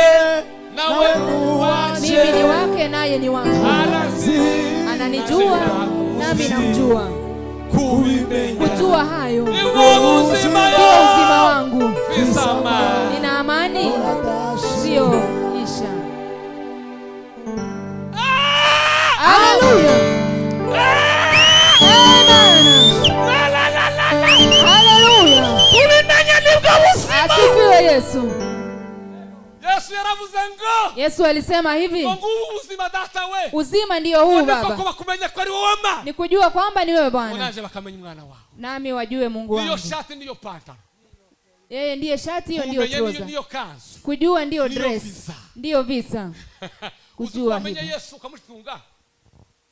nawe
nuwaje.
Mimi ni wake naye ni wangu.
Arazi
Ananijua nami namjua.
Kubimenya
Kujua hayo
nibwo buzima.
ndio uzima wangu.
Bisama
Nina amani isiyoisha. Haleluya. Amen. Haleluya.
Kubimenya nibwo buzima.
Asifiwe Yesu.
Yesu yaravuze ngo
Yesu alisema hivi,
ngo ubuzima data we,
uzima ndio huu Baba,
ko bakumenya ko ari wowe Mana,
ni kujua kwamba ni wewe Bwana,
naje bakamenya umwana wawe,
nami wajue Mungu wangu.
Niyo shati niyo pantaro,
yeye ndiye shati, hiyo ndiyo trouser,
niyo kanzu,
kujua ndiyo dress, ndiyo visa. Kujua
hivyo Yesu ukamutunga.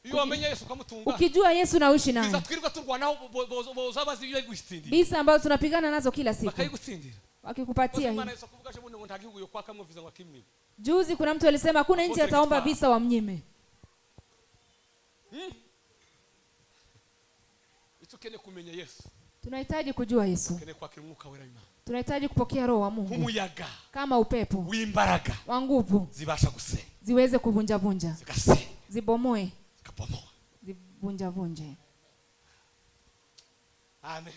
Iyo wamenye Yesu ukamutunga,
ukijua Yesu na uishi naye,
biza twirirwa turwanaho bozabazi ibyo gutsindira,
bisa ambazo tunapigana nazo kila siku
bakayigutsindira,
wakikupatia hii. Juzi kuna mtu alisema kuna nchi ataomba visa wamnyime. Tunahitaji kujua Yesu. Tunahitaji kupokea Roho wa Mungu kama upepo wa nguvu, ziweze kuvunja vunja, zibomoe, zivunja vunje.
Amen.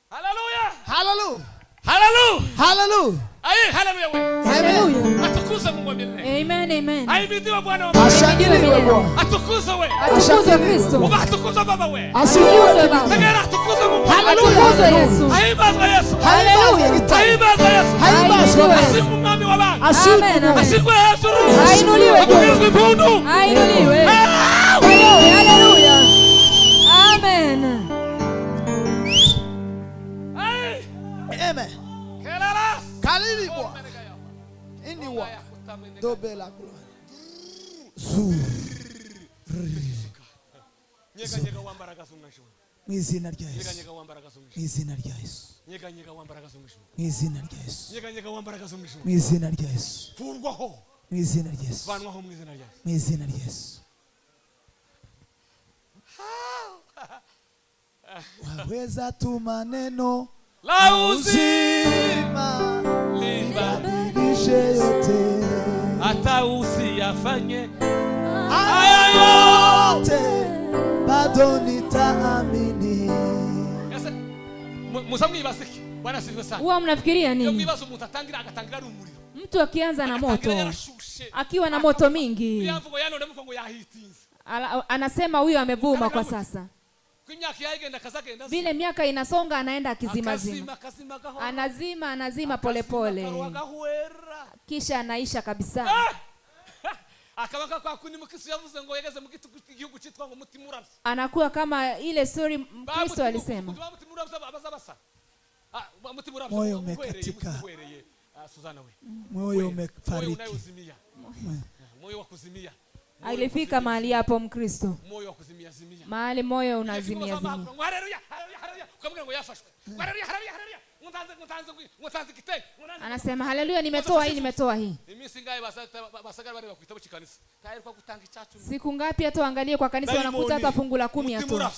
Hallelujah.
Hallelujah.
Hallelujah.
Hallelujah.
Aye, hallelujah we.
Hallelujah.
Atukuzwe Mungu milele.
Amen, amen.
Ahimidiwe Bwana wa milele.
Ashangiliwe Bwana.
Atukuzwe we.
Atukuzwe Kristo.
Uba atukuzwe Baba we.
Asifiwe Baba.
Tegera atukuzwe Mungu.
Atukuzwe Yesu.
Ahimbazwe Yesu.
Hallelujah.
Ahimbazwe Yesu.
Ahimbazwe.
Asifiwe Mwami wa Baba.
Amen.
Asifiwe Yesu.
Ainuliwe.
Atukuzwe Mungu.
Ainuliwe. Hallelujah. Amen.
Amen. Kalili Bwana. Ini wa dobe la gloire.
Nyega wambaraga z'umwijima.
Mu izina rya Yesu.
Nyega wambaraga z'umwijima.
Mu izina rya Yesu.
Nyega wambaraga z'umwijima.
Mu izina rya Yesu.
Nyega wambaraga z'umwijima.
Mu izina rya Yesu.
Kurwaho.
Mu izina rya Yesu.
Vanwaho mu izina rya Yesu.
Mu izina rya Yesu. Waweza tu maneno
la uzima
libadilishe yote,
hata usiyafanye
haya yote bado nitaamini.
Sasa musa mwibasiki Bwana asifiwe sana.
Huwa mnafikiria nini?
Mwibazo mtu atangira agatangira ari umuriro.
Mtu akianza na moto, akiwa na moto mingi, anasema huyo amevuma kwa sasa. Vile miaka inasonga anaenda akizima zima. Anazima, anazima pole pole. Kisha anaisha kabisa. Anakuwa kama ile story Kristo alisema.
Moyo umekatika. Moyo umefariki.
Moyo wa kuzimia.
Alifika mahali hapo Mkristo.
Moyo wa kuzimia zimia.
Mahali moyo unazimia zimia.
Haleluya, haleluya. Ukamwambia ngo yafashwe. Haleluya, haleluya, haleluya.
Anasema haleluya, nimetoa hii, nimetoa hii. Siku ngapi hata angalie kwa kanisa wanakuta hata fungu la 10 hatoa.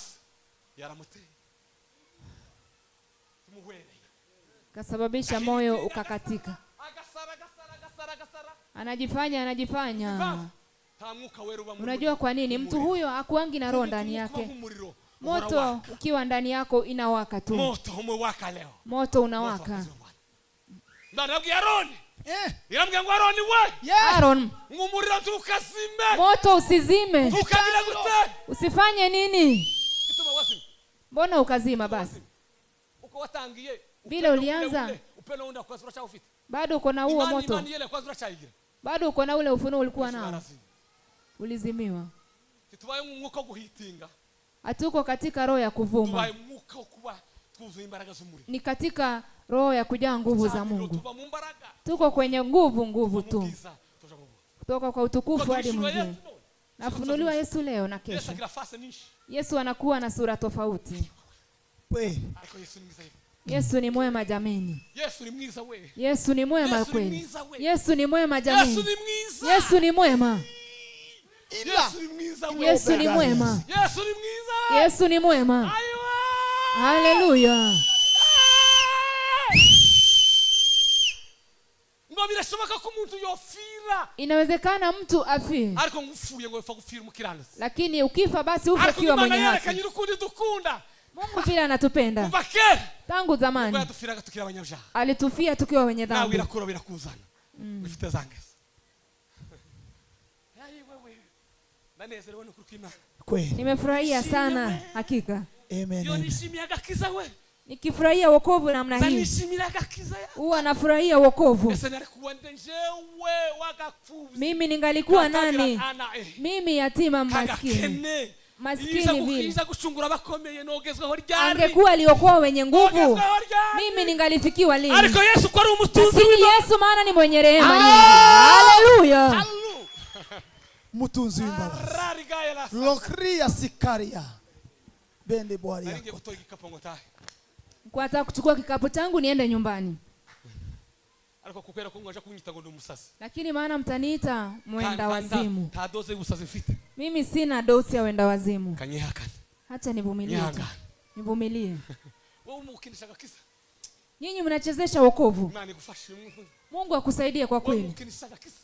Kasababisha moyo ukakatika. Anajifanya, anajifanya. Unajua kwa nini? Mtu huyo hakuangi na roho ndani yake. Moto ukiwa ndani yako inawaka tu.
Moto umewaka leo.
Moto unawaka.
Ndarabwi Aaron. Irambwira ngo Aaron we.
Aaron.
Ngumurira tukazime.
Moto usizime.
Tukagira gute?
Usifanye nini?
Gituma wazima.
Mbona ukazima basi?
Uko watangiye.
Vile ulianza.
Upendo unda kwa sura ufite.
Bado uko na huo moto.
Imani ile kwa sura igira.
Bado uko na ule ufunuo ulikuwa nao. Ulizimiwa.
Tubaye umwuka guhitinga.
Hatuko katika roho ya kuvuma. Ni katika roho ya kujaa nguvu za Mungu. Tuko kwenye nguvu, nguvu tu. Kutoka kwa utukufu hadi mwingine. Nafunuliwa Yesu leo na kesho. Yesu anakuwa na sura tofauti. Yesu ni mwema jameni.
Yesu ni mwiza we.
Yesu ni mwema kweli. Yesu ni mwema jameni.
Yesu ni mwiza.
Yesu ni mwema. Yesu ni mwema.
Yesu ni mwiza.
Yesu ni mwema. Haleluya.
Ngo birashoboka ko umuntu yofira.
Inawezekana mtu afie.
Ariko ngufuye ngo ufa gupfira umukiranutsi.
Lakini ukifa basi ufe ukiwa mwenye haki. Mungu vile anatupenda. Tangu zamani. Alitufia tukiwa wenye dhambi.
Nawe irakura birakuzana. Bifite zange.
Kweli.
Nimefurahia sana hakika.
Amen.
Nikifurahia wokovu namna hii,
Nzanishimira agakiza ya.
Huwa nafurahia wokovu.
Ese nari kuwa nde njewe wagapfuvyi.
Mimi ningalikuwa nani?
Ana, eh,
Mimi yatima maskini.
kagakene.
Maskini
Iza
vile.
iza gucungura abakomeye nogezweho ryari.
Angekuwa aliokoa wenye nguvu,
Nogezweho ryari.
mimi ningalifikiwa lini?
Ariko Yesu ko ari umutunzi
Lakini
w'Imana.
Yesu maana ni mwenye rehema nyingi. Haleluya.
Hallelujah.
Umutunzi w'imbabazi.
Rarigaye la.
Lokria sikaria bende bwari
Nari ngiye
yako.
gutora igikapu ngo ntahe.
Nilikuwa nataka kuchukua kikapu changu niende nyumbani,
Ariko kubera ko mwaje kunyita ngo ndi umusazi.
lakini maana mtaniita mwenda wazimu.
Nta doze y'ubusazi mfite.
Mimi sina dosi ya wenda wazimu.
Kanyihakane.
Hacha nivumilie tu.
Nyihangane.
Nivumilie.
Wowe umukinisha agakiza.
Nyinyi mnachezesha wokovu.
Imana igufashe.
Mungu akusaidie kwa
Wowe
kweli.
umukinisha agakiza.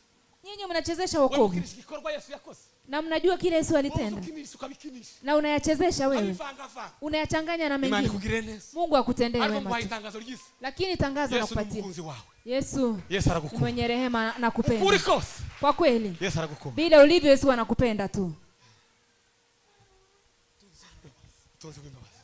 Nyinyi mnachezesha
Wowe
wokovu
umukinisha igikorwa Yesu yakoze.
na mnajua kile Yesu
Wowe
alitenda
ukinisha ukabikinisha.
na unayachezesha wewe,
Ukabivangavanga.
unayachanganya na
Imana
mengine.
ikugirire neza.
Mungu akutendee
Ariko
wema
nguhaye
tu.
itangazo ryiza.
Lakini tangazo
Yesu ni
nakupatia,
umukunzi wawe.
Yesu
Yesu
ni
aragukunda.
mwenye rehema na
Ukuri
kupenda
kose.
kwa kweli.
Yesu aragukunda.
Vile ulivyo Yesu anakupenda tu.
Utunze w'imbabazi.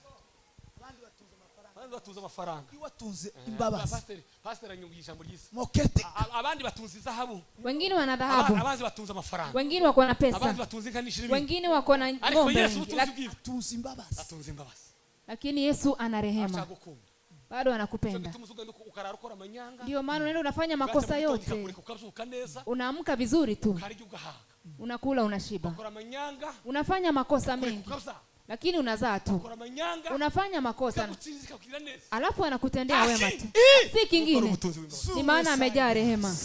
Abandi batunze amafaranga.
Iwatunze imbabazi.
Pasiteri, pasiteri anyunguye ijambo ryiza.
Mokete.
Abandi batunze izahabu.
Wengine wana dhahabu,
Abandi batunze amafaranga.
wengine wako na
Abandi
pesa,
batunze inka nyinshi n'ibindi.
wengine wako na
Ariko
ng'ombe
Yesu
wengi.
utunze ubwiza.
Atunze imbabazi.
Atunze imbabazi.
Lakini Yesu ana rehema,
Aracagukunda.
bado
Cyo
anakupenda.
gituma uzugenda ukarara ukora amanyanga.
Ndio maana unaenda unafanya makosa yote,
Ukabyuka neza.
unaamka vizuri tu,
Ukarya ugahaga.
unakula unashiba,
Ukora amanyanga.
unafanya makosa mengi,
Ukabyara.
lakini unazaa tu,
Ukora amanyanga.
unafanya makosa
Ikagutsinza ikakugirira neza.
alafu anakutendea wema tu, si
Ukora
kingine.
ubutunzi w'imbabazi.
Ni maana amejaa rehema.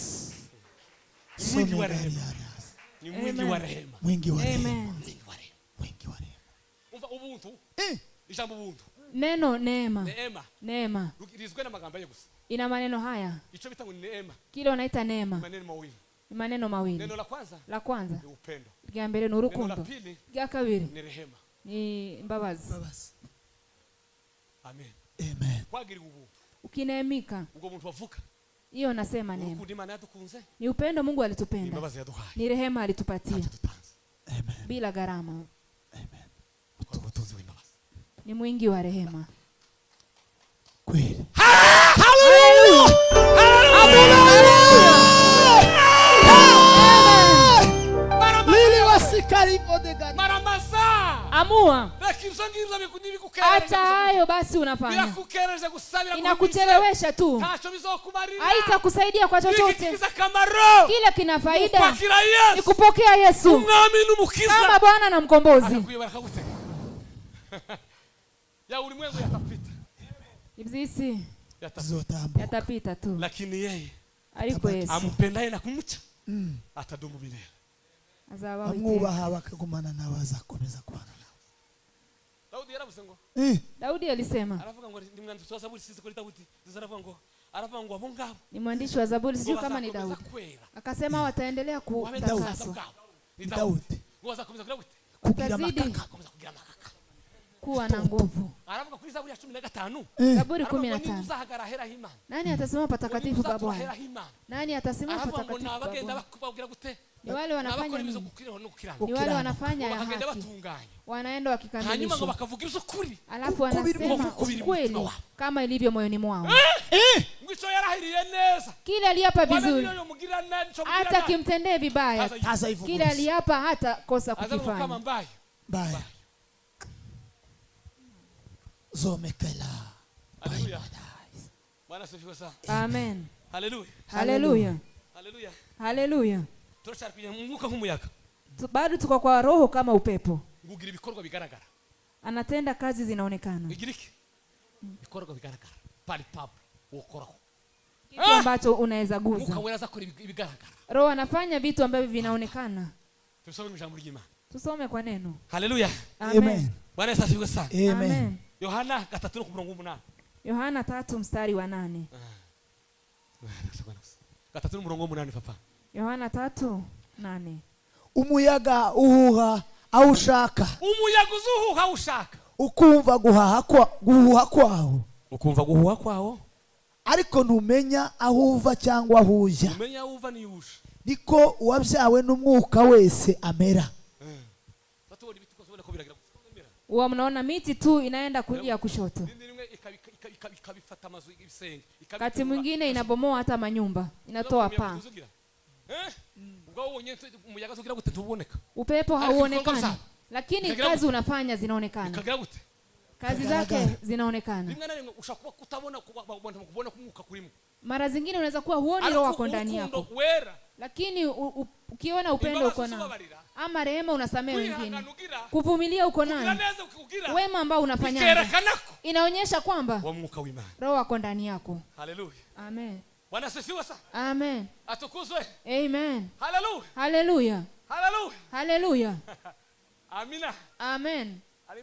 Ni mwingi wa rehema. Ni mwingi wa rehema.
Mwingi wa rehema.
Amen.
Mwingi wa rehema.
Mwingi wa rehema.
Umva ubuntu.
Eh,
Ijambo ubuntu.
Neno neema,
Neema.
neema
Rizwe n'amagambo aye gusa.
ina maneno haya,
Icyo bita ngo ni neema.
kile wanaita neema
Maneno mawili.
ni maneno mawili.
Neno la kwanza
La kwanza
ni upendo.
lya mbere ni
Neno la
urukundo,
pili
lya kabiri
ni rehema.
ni mbabazi.
imbabazi.
Amen.
Amen.
Kwagiriwe ubuntu.
Ukineemika,
Ubwo buntu bavuga.
hiyo nasema neema
Urukundo Imana yadukunze.
ni upendo Mungu
Ni
alitupenda,
imbabazi yaduhaye.
ni rehema alitupatia
Ntacyo dutanze.
Amen.
bila gharama,
Amen.
Ukora ubutunzi w'imbabazi.
ni mwingi wa rehema.
Kweli. Lili wasikari odegani.
Maramasa.
Amua,
Reka ibyo ngibyo bikukerereza.
acha hayo basi unafanya,
Birakukerereza gusa birakuruhisha.
inakuchelewesha tu,
Ntacyo bizokumarira.
haitakusaidia kwa chochote.
Bikigize akamaro.
Kile kina faida
Kwakira
ni
Yesu.
kupokea Yesu
Umwami n'umukiza.
kama Bwana na Mkombozi.
Akakuyobora akagutega. Ya ulimwengu yatapita.
Iby'isi
Yatapita.
Zotambuka.
yatapita tu,
Lakini yeye
ariko Yesu
ampendaye na kumcha atadumu milele.
azabaho iteka.
Bamwubaha bakagumana nawe azakomeza kubana nawe.
Daudi yaravuze ngo
Eh,
Daudi alisema,
aravuga ngo ndi mwanditsi wa Zaburi sinzi ko ari Daudi ndizo aravuga ngo abo ngabo
ni mwandishi wa Zaburi,
ngo
sijui kama ni
bazakomeza
Daudi,
kwera
akasema wataendelea
wabe n'ubusaza
kutakaswa,
bwabo ni
Ni
Daudi
Daudi.
ngo bazakomeza kugira gute
Kugira
Utazidi.
amakaka.
bakomeza kugira amakaka
kuwa na nguvu.
aravuga kuri Zaburi ya 15
Eh,
Zaburi
aravuga
kumi
ngo
na
niba
tano.
uzahagarara ahera h'Imana
Nani atasimama
ngo niba
patakatifu pa
uzatura
Bwana?
ahera h'Imana
Nani atasimama
aravuga ngo
patakatifu
ni
pa
abagenda
Bwana?
babwira gute
Ni wale
ni
wanafanya
abakora ibizo
nini?
gukiranuka no gukiranuka
Ni wale
Gukiranuka.
wanafanya
ngo
ya
bakagenda
haki,
batunganye
wanaenda
hanyuma ngo
wakikamilishwa,
bakavuga iby'ukuri
alafu
Kubiri
wanasema
kubiri
ukweli
mutima wao.
kama ilivyo moyoni mwao.
ngo icyo yarahiriye neza
Kile aliapa
wabe
vizuri,
niyo yomugirira nabi ico mugirira
hata
nabi
kimtendee vibaya,
Aza-
kile
Azayivuguruza.
aliapa hata kosa
aza ngo kama
kukifanya.
mbaye
Baya. Zomekela.
Haleluya. Bwana asifiwe sana.
Amen.
Haleluya.
Haleluya,
Haleluya.
haleluya.
Turacyari kujya mu mwuka nk'umuyaga.
Bado tuko kwa roho kama upepo,
Ngugira ibikorwa bigaragara.
anatenda kazi zinaonekana,
Igira iki? Ibikorwa bigaragara. Palpable. Ukoraho.
kitu ambacho unaweza
Mwuka
guza.
wera azakora ibigaragara.
Roho anafanya vitu ambavyo vinaonekana.
Tubisome mu ijambo ry'Imana.
Tusome kwa neno.
Haleluya.
Amen.
Bwana Yesu asifiwe sana.
Amen.
Amen.
Yohana 3:8.
Yohana 3:8.
3:8 papa.
Yohana 3:8.
Umuyaga uhuha aho ushaka.
Umuyaga uzuhuha ushaka.
Ukumva guhuha kwawo.
Ukumva guhuha kwawo.
Ariko ntumenya aho uva cyangwa aho ujya.
Umenya aho uva niyusha.
Niko uwabyawe n'umwuka wese amera.
Batubona ibiti kose ubona ko biragira.
Huwa mnaona miti tu inaenda kulia kushoto.
Indi rimwe ikabifata amazu, ibisenge.
Wakati mwingine inabomoa hata manyumba, inatoa paa.
Ubwo wabonye umuyaga ugira gute tuboneka.
Upepo
Ariko
hauonekani,
ibikorwa
lakini
Bikagira
kazi
gute?
unafanya zinaonekana.
Bikagira gute?
Kazi zake zinaonekana.
Rimwe na rimwe ushobora kuba kutabona kubona kubona kumwuka kurimo.
Mara zingine unaweza kuwa huoni
Ariko
roho wako ndani
urukundo
yako,
wera
lakini ukiona upendo
imbabazi
uko nao
uzubabarira,
ama rehema unasamehe wengine,
kwihangana ugira,
kuvumilia uko
kugira
nayo,
neza ugira,
wema ambao unafanya
bikerekana ko
inaonyesha kwamba
wa mwuka w'Imana.
roho wako ndani yako.
Haleluya.
Amen.
Bwana asifiwe sana.
Amen.
Atukuzwe.
Amen.
Haleluya.
Haleluya.
Haleluya.
Haleluya.
Amina.
Amen.
Hari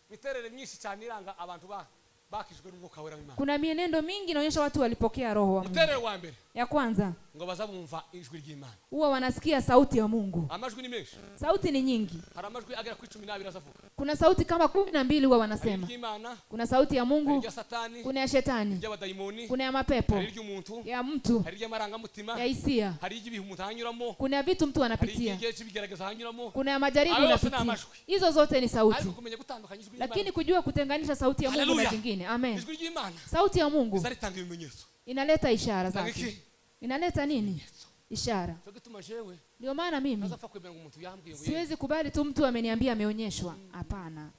imiterere myinshi cyane iranga abantu ba bakijwe n'umwuka wera w'Imana.
Kuna mienendo mingi inaonyesha watu walipokea roho wa Mungu.
Umuterere wa mbere
Ya kwanza,
ngo bazabumva ijwi ry'Imana.
huwa wanasikia sauti ya Mungu.
Amajwi ni menshi.
Sauti ni nyingi.
Hari amajwi agera kuri 12 azavuga.
Kuna sauti kama 12 huwa
Hari
wanasema.
iry'Imana,
Kuna sauti ya
hari
Mungu,
irya Satani,
kuna ya shetani,
iry'abadayimoni,
kuna ya mapepo,
hari iry'umuntu,
ya mtu,
hari iry'amarangamutima,
ya hisia.
hari iry'ibihe umuntu anyuramo,
Kuna vitu mtu
hari
anapitia,
iry'igihe cy'ibigeragezo anyuramo.
kuna ya majaribu
Hayo yose ni
unapitia.
amajwi.
Hizo zote ni sauti,
Ariko kumenya gutandukanya ijwi
lakini
ry'Imana,
kujua kutenganisha sauti ya Mungu na
Haleluya.
zingine. Amen.
Ijwi ry'Imana
Sauti ya Mungu
riza ritanga ibimenyetso.
inaleta ishara
Tanga
zake.
iki?
Inaleta nini? Ishara.
Cyo gituma jewe
Ndio maana mimi
ntazapfa kwemera ngo umuntu yambwiye ngo
siwezi kubali tu mtu ameniambia ameonyeshwa. Hapana.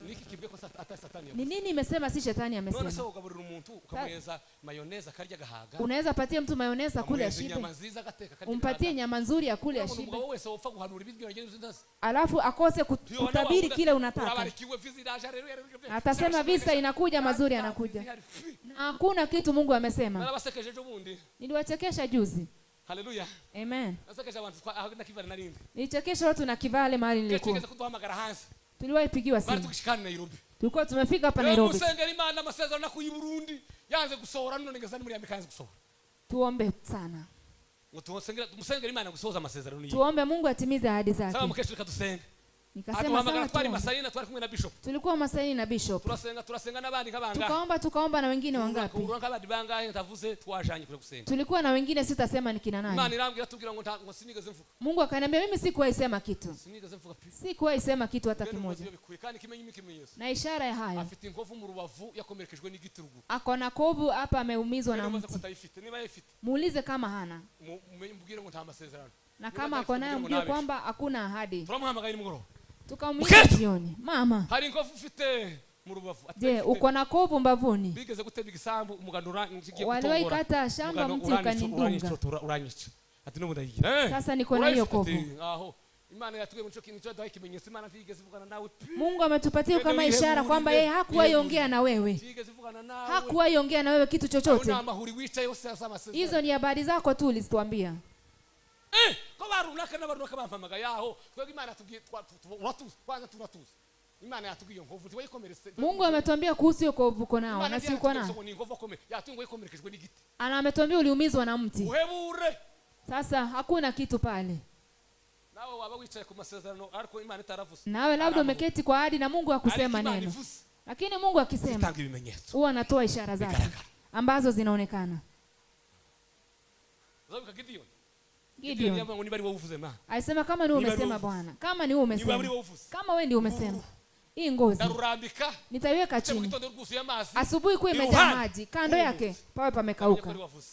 niki kivuye ko atari Satani
Ni
yavuze.
nini imesema si shetani
None se
amesema?
ugaburira umuntu ukamuhereza mayoneze akarya agahaga,
Unaweza patia mtu mayoneza kule
ukamuhereza
ashibe,
inyama nziza agateka akarya
umpatie
agahaga.
nyama nzuri akule
Urabona
ashibe,
umugabo wese wopfa guhanura ibiryo yagenze ndazi.
alafu akose kutabiri kile unataka.
Urabarikiwe visa iraje rero rero.
Atasema visa inakuja, mazuri yanakuja. Na hakuna kitu Mungu amesema.
Narabasekeje ejo bundi.
Niliwachekesha juzi.
Haleluya.
Amen.
Nasekeje abantu aho nakivana narindi.
Nilichekesha watu na Kivale mahali nilikuwa.
Kigeze kuduhamagara hanze.
Tuliwahi pigiwa
Bari
simu.
tugishikana Nairobi.
Tulikuwa tumefika hapa
Rero
Nairobi.
musengera Imana amasezerano nakuye i Burundi yanze gusohora none ngeza ni muri Amerika yanze gusohora.
Tuombe sana.
Ngo tumusengera tumusengera Imana gusohoza amasezerano yiwe.
Tuombe Mungu atimize ahadi
Sawa
zake.
mukesha reka dusenge.
Nikasema
Aduhamagara
sawa
twari
tuombe.
Masayina twari kumwe na Bishop.
Tulikuwa Masaini na Bishop.
Turasenga turasenga n'abandi nk'abanga.
Tukaomba tukaomba na wengine wangapi?
Uranga nk'abandi bangahe ndavuze twajanye kure gusenga.
Tulikuwa na wengine sitasema ni kina
Imana
nani.
irambwira tubwira ngo ngo sinigeze mvuga.
Mungu akaniambia mimi sikuwahi sema kitu.
Sinigeze mvuga pi.
Sikuwahi sema kitu hata
Ngende umubaze
kimoja.
iyo bikuye kandi kimenye ikimenyetso.
Na ishara ya hayo,
Afite inkovu mu rubavu yakomerekejwe n'igiti ruguru.
ako na kovu hapa, ameumizwa na
Ngende umubaze ko
mti.
atayifite niba ayifite
Muulize kama hana,
mubwire ngo nta masezerano.
na
Niba
kama
atayifite,
ako nayo
mubwire ngo
mjue
nabeshe.
kwamba hakuna ahadi.
Turamuhamagaye nimugoroba.
Tukamuita
Mkristo!
jioni, mama,
Hari inkovu ufite mu rubavu.
je,
Atayifite.
uko na kovu mbavuni?
Bigeze gutema igisambu umuganura ngiye
Waliwahi
gutongora.
kata shamba
Umugano
mti ukanidunga.
uranyica. Ati n'ubu ndayigira.
Sasa niko na hiyo
Urayifite?
kovu.
Ati, aho. Imana yatubwiye ngo nico kintu cyo yaduhaye ikimenyetso Imana ntiyigeze ivugana nawe pi.
Mungu ametupatia kama ishara kwamba yeye hakuwahi ongea na wewe,
Ntiyigeze ivugana nawe.
hakuwahi ongea na wewe kitu
Ayo
chochote.
ni amahuri wicaye yose amasezerano.
Hizo ni habari zako tu ulizituambia.
Ko barunaka n'abarunaka bampamagaye aho twebwe Imana yatubwiye uratuzi kwanza turatuzi. Imana yatubwiye iyo nkovu ntiwayikomeretse.
Mungu ametuambia kuhusu hiyo kovu uko nao
Imana
na si uko nao.
ngo ni inkovu akomeye yatubwiye ngo yikomerekejwe n'igiti.
Ana ametuambia uliumizwa na mti.
Uhebure.
Sasa hakuna kitu pale.
Nawe waba wicaye ku masezerano ariko Imana itaravuze.
Nawe labda umeketi kwa ahadi na Mungu
Ariko
hakusema
Imana
neno,
ivuze
lakini Mungu akisema
itanga ibimenyetso.
huwa anatoa ishara zake
Bigaragara.
ambazo zinaonekana.
Uzabuka Gideon. Gideon
Gideon
yavuga ngo niba ari wowe uvuze Mana.
alisema kama ni wewe
Niba ari
umesema
wowe
Bwana, kama ni wewe
Niba ari
umesema,
wowe uvuze.
kama wewe ndio umesema, hii ngozi
Ndarurambika.
nitaiweka
Mu
chini,
gitondo rwuzuye amazi.
asubuhi kuwa imejaa
Iruhande.
maji, kando yake pawe
Amenya ko
pamekauka,
ari wavuze.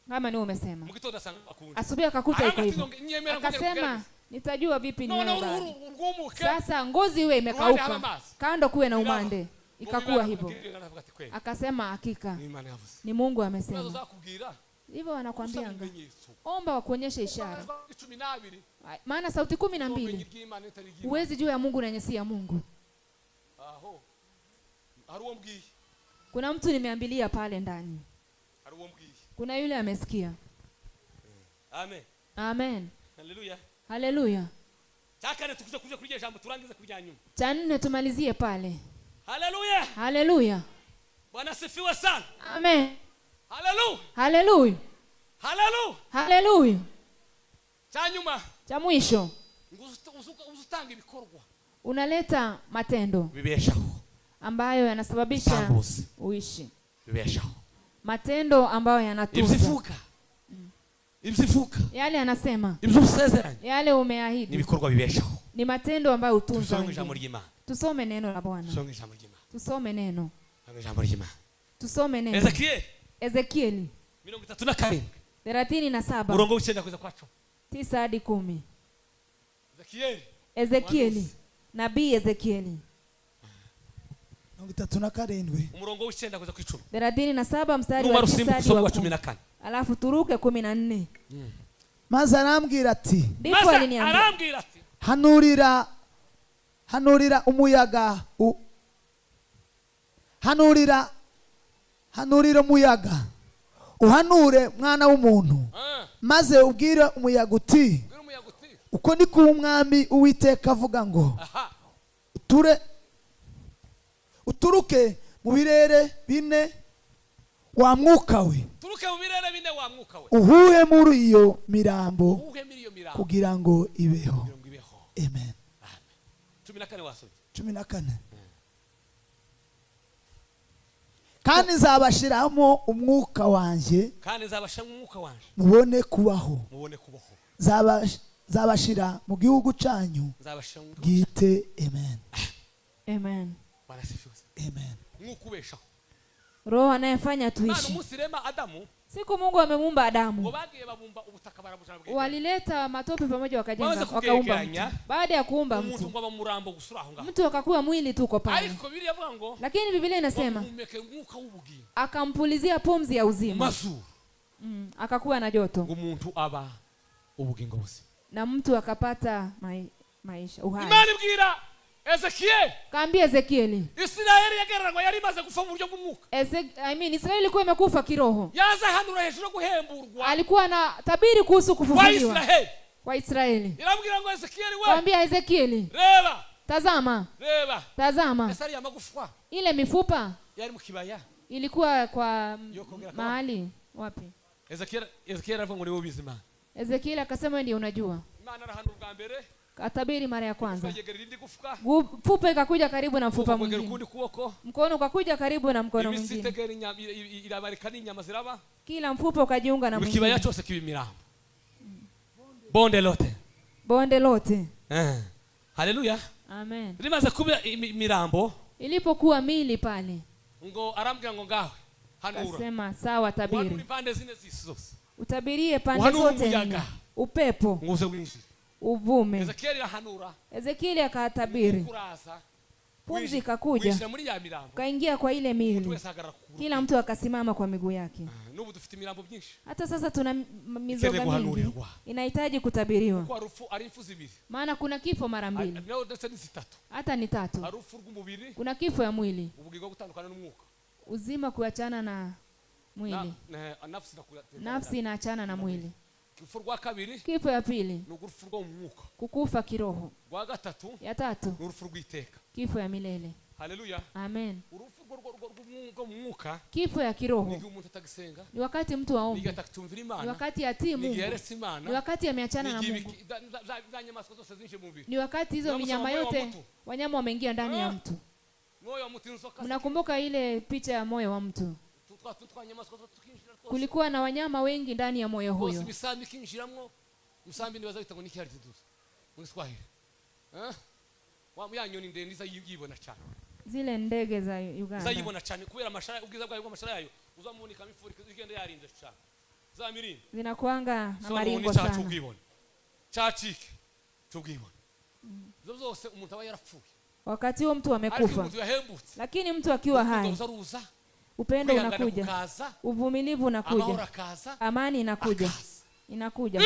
kama ni wewe umesema.
Mu gitondo asanga akunda.
Asubuhi akakuta iko
Aranga
hivyo,
ati nyemera ngo
akasema nitajua vipi ni
None
wewe
uruhu
Baba.
rwumuke.
Sasa ngozi iwe
Ruhande haba
imekauka,
amazi.
kando kuwe na
Biraba.
umande, ikakuwa hivyo.
Gideon aravuga ati kweli.
Akasema hakika
Ni Imana yavuze.
ni Mungu
Ibibazo
amesema.
zakubwira.
Hivyo
Usaba
wanakwambianga
ibimenyetso.
omba wakuonyeshe ishara,
12.
maana sauti 12
ry'Imana itari iry'Imana.
huwezi jua ya Mungu na yenye si ya Mungu.
Aho. Hari uwo mbwiye.
Kuna mtu nimeambilia pale ndani,
Hari uwo mbwiye.
kuna yule amesikia.
Amen.
Amen,
Haleluya.
haleluya.
Cyakane tukuze kuja kuri iryo jambo turangize kurya nyuma.
Cha nne tumalizie pale.
Haleluya.
Haleluya,
Bwana sifiwe sana.
amen,
Haleluya.
haleluya,
Haleluya.
haleluya.
Cyanyuma
Cha mwisho
ngo uzutanga ibikorwa
unaleta matendo
bibeshaho.
ambayo yanasababisha
Bitambuze.
uishi,
Bibeshaho.
matendo ambayo yanatunza
Ibyifuka. Ibyifuka.
yale anasema
Ibyo usezeranye.
yale umeahidi
Ni ibikorwa bibeshaho.
ni matendo ambayo hutunza
Tusome ijambo
wengine.
ry'Imana.
Tusome neno la Bwana,
Tusome ijambo ry'Imana.
tusome neno.
Ijambo ry'Imana.
Tusome neno.
Ezekiel.
Ezekieli
37.
37.
Murongo w'icenda kugeza kwa 10.
9 hadi 10.
Ezekiel.
Ezekieli. Nabii Ezekieli.
37.
Umurongo w'icenda kugeza ku 10.
37 mstari wa 9 hadi wa
14.
Alafu turuke 14.
Maze arambwira ati,
ndipo aliniambia,
arambwira ati,
hanurira umuyaga, hanurira umuyaga, uhanure mwana w'umuntu, maze ubwire umuyaga uti, uko ni ko umwami Uwiteka avuga ngo, uturuke mu birere bine wa mwuka we,
turuke mu birere bine wa mwuka we,
uhuhe muri iyo mirambo kugira ngo ibeho. Amen.
14 wasomye.
14. Kandi nzabashiramo umwuka wanjye,
kandi nzabashiramo umwuka wanjye,
mubone kubaho,
mubone kubaho,
nzabashira mu gihugu cyanyu bwite. Amen.
Amen.
Amen.
Mwukubeshaho.
Roho anayefanya tuishi. Siku Mungu amemuumba Adamu, walileta matope pamoja wakajenga, wakaumba mtu. Baada ya kuumba mtu, mtu akakuwa mwili tu uko pale. Lakini Biblia inasema akampulizia pumzi ya uzima, akakuwa na joto, na mtu akapata maisha, uhai.
Ezekiel.
Kaambia Ezekieli.
Israeli yagereranywa yari imaze kufa mu buryo bw'umwuka.
Israeli ilikuwa imekufa kiroho.
Yaza hanura hejuru guhemburwa.
Alikuwa na tabiri kuhusu kufufuliwa kwa Israeli.
Irambwira ngo Ezekieli we.
Kaambia Ezekieli.
Reba.
Tazama.
Reba.
Tazama.
Esari ya magufwa.
Ile mifupa
yari mu kibaya.
Ilikuwa kwa mahali wapi?
Ezekiel avuga ngo ni ubizima.
Ezekiel akasema ndiye unajua.
Imana arahanura ubwa mbere.
Katabiri mara ya kwanza. Mfupa ikakuja karibu na mfupa mwingine. Mkono ukakuja karibu na mkono mwingine. Kila mfupa ukajiunga na mwingine.
Bonde lote.
Bonde lote.
Haleluya.
Amen.
Rimaze kuba imirambo.
Ilipokuwa mili pale.
Ngo arambwira ngo ngawe hanura.
Akasema sawa tabiri.
Pande zine zose.
Utabirie pande zote. Upepo.
Nguze winjire.
Uvume.
Ezekieli ahanura.
Ezekieli akatabiri. Pumzi ikakuja. Kaingia kwa ile miili. Kila mtu akasimama kwa miguu yake. Hata sasa tuna mizoga mingi. Inahitaji kutabiriwa. Maana kuna kifo mara mbili. Hata ni tatu. Kuna kifo ya mwili. Uzima kuachana na mwili. Nafsi inaachana na mwili. Kifo ya pili, kukufa kiroho. Ya tatu, kifo ya milele.
Haleluya.
Amen. Kifo ya kiroho ni wakati mtu aombe, ni wakati atii Mungu, ni wakati ameachana na Mungu, ni wakati hizo minyama yote wanyama wameingia ndani ya mtu. Mnakumbuka ile picha ya moyo wa mtu? Kulikuwa na wanyama wengi ndani ya moyo huyo. Zile ndege za Uganda. Zinakuanga na maringo sana. Wakati huo mtu amekufa. Lakini mtu akiwa hai, upendo unakuja, uvumilivu unakuja, amani inakuja, inakuja.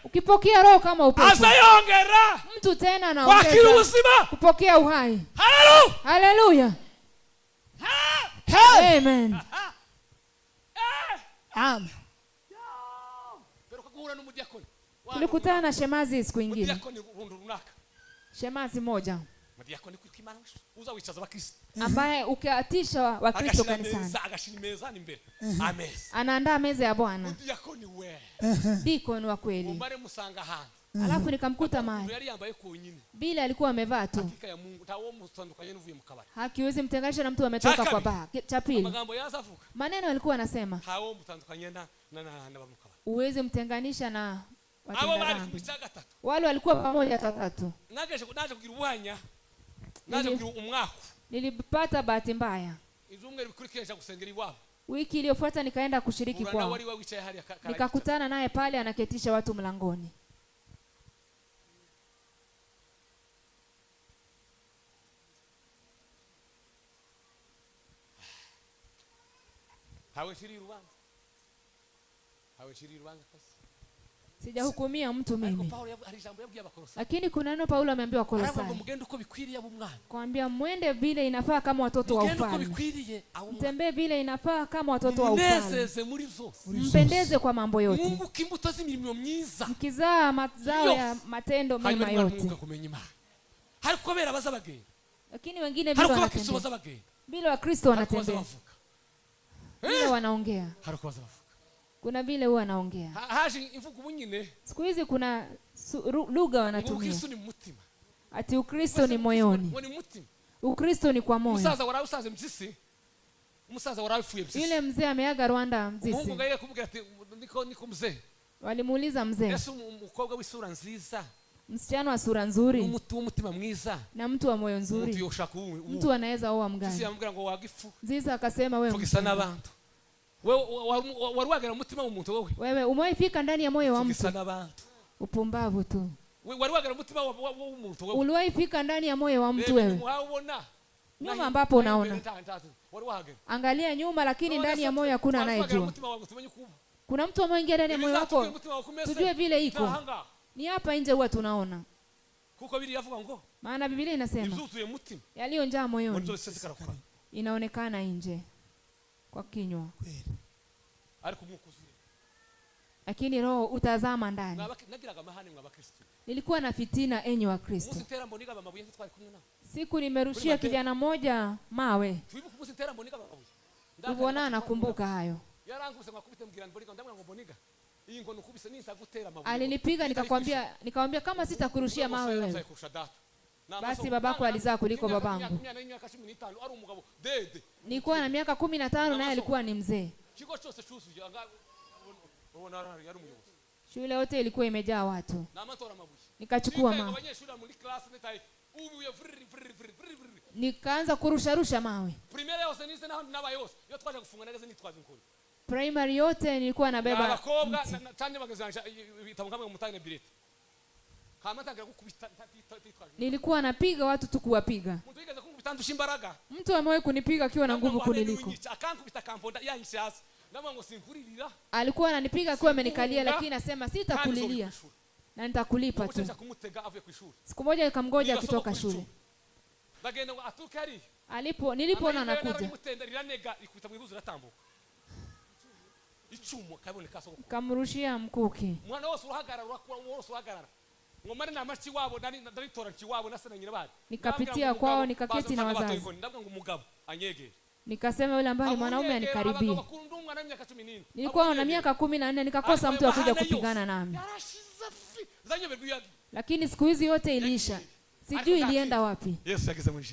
Ukipokea roho kama upepo, mtu tena anaongeza kupokea uhai. Haleluya. Amen.
Amen.
Tulikutana na shemazi siku nyingine. Shemazi moja ambaye ukiatisha Wakristo kanisani, anaandaa meza ya Bwana. Dikoni wa kweli. Alafu nikamkuta mahali bila alikuwa amevaa tu. Hakiwezi mtenganisha na mtu ametoka kwa baa. Cha pili, maneno alikuwa anasema uwezi mtenganisha na watenda dhambi. Wale walikuwa pamoja tatu.
Naje kugira umwaku.
Nilipata bahati mbaya.
Ibyumweru bikurikira nja gusengera iwabo.
Wiki iliyofuata nikaenda kushiriki kwao. Nikakutana naye pale anaketisha watu mlangoni. Sijahukumia mtu mimi. Lakini kuna neno Paulo ameambiwa Wakolosai. Kuambia mwende vile inafaa kama watoto wa ufalme. Mtembee vile inafaa kama watoto wa ufalme. Mpendeze kwa mambo yote. Mkizaa mazao ya matendo mema yote. Lakini wengine vile wanatembea. Bila Wakristo wanatembea. Vile wanaongea. Kuna vile huwa anaongea. Siku hizi kuna lugha wanatumia. Ati Ukristo ni moyoni. Ukristo ni kwa moyo. Yule mzee ameaga Rwanda Mzisi. Walimuuliza mzee. Msichana wa sura nzuri na mtu wa moyo nzuri, mtu anaweza oa mgani? Mzisi akasema wewe wewe umewahi ndani ya moyo wa mtu? Upumbavu tu. Uliwahi fika ndani ya moyo wa mtu wewe? Nyuma ambapo unaona. Angalia nyuma, lakini ndani ya moyo hakuna anayejua. Kuna mtu ameingia ndani ya moyo wako, tujue vile iko. Ni hapa nje huwa tunaona. Maana Biblia inasema yaliyo njaa moyoni inaonekana nje kwa kinywa. Lakini roho utazama ndani. Nilikuwa na fitina enyi wa Kristo. Siku nimerushia kijana moja mawe. Uliona nakumbuka hayo. Alinipiga nikamwambia kama sitakurushia mawe wewe, basi babako alizaa kuliko babangu. Nilikuwa na miaka 15 naye alikuwa ni mzee. Shule yote ilikuwa imejaa watu. Nikachukua mawe. Nikaanza kurusha mawe. Primary yote nilikuwa nabeba. Nilikuwa napiga watu tu kuwapiga. Mtu amewahi kunipiga akiwa na nguvu kuniliko. Alikuwa ananipiga akiwa amenikalia, lakini nasema sitakulilia na nitakulipa tu. Siku moja nikamgoja akitoka shule. Alipo nilipoona anakuja, kamrushia mkuki. Nikapitia kwao, nikaketi na wazazi. Nikasema yule ambaye mwanaume anikaribie. Nilikuwa na miaka 14 nikakosa mtu akuja kupigana nami. Lakini siku hizi yote iliisha. Sijui ilienda wapi.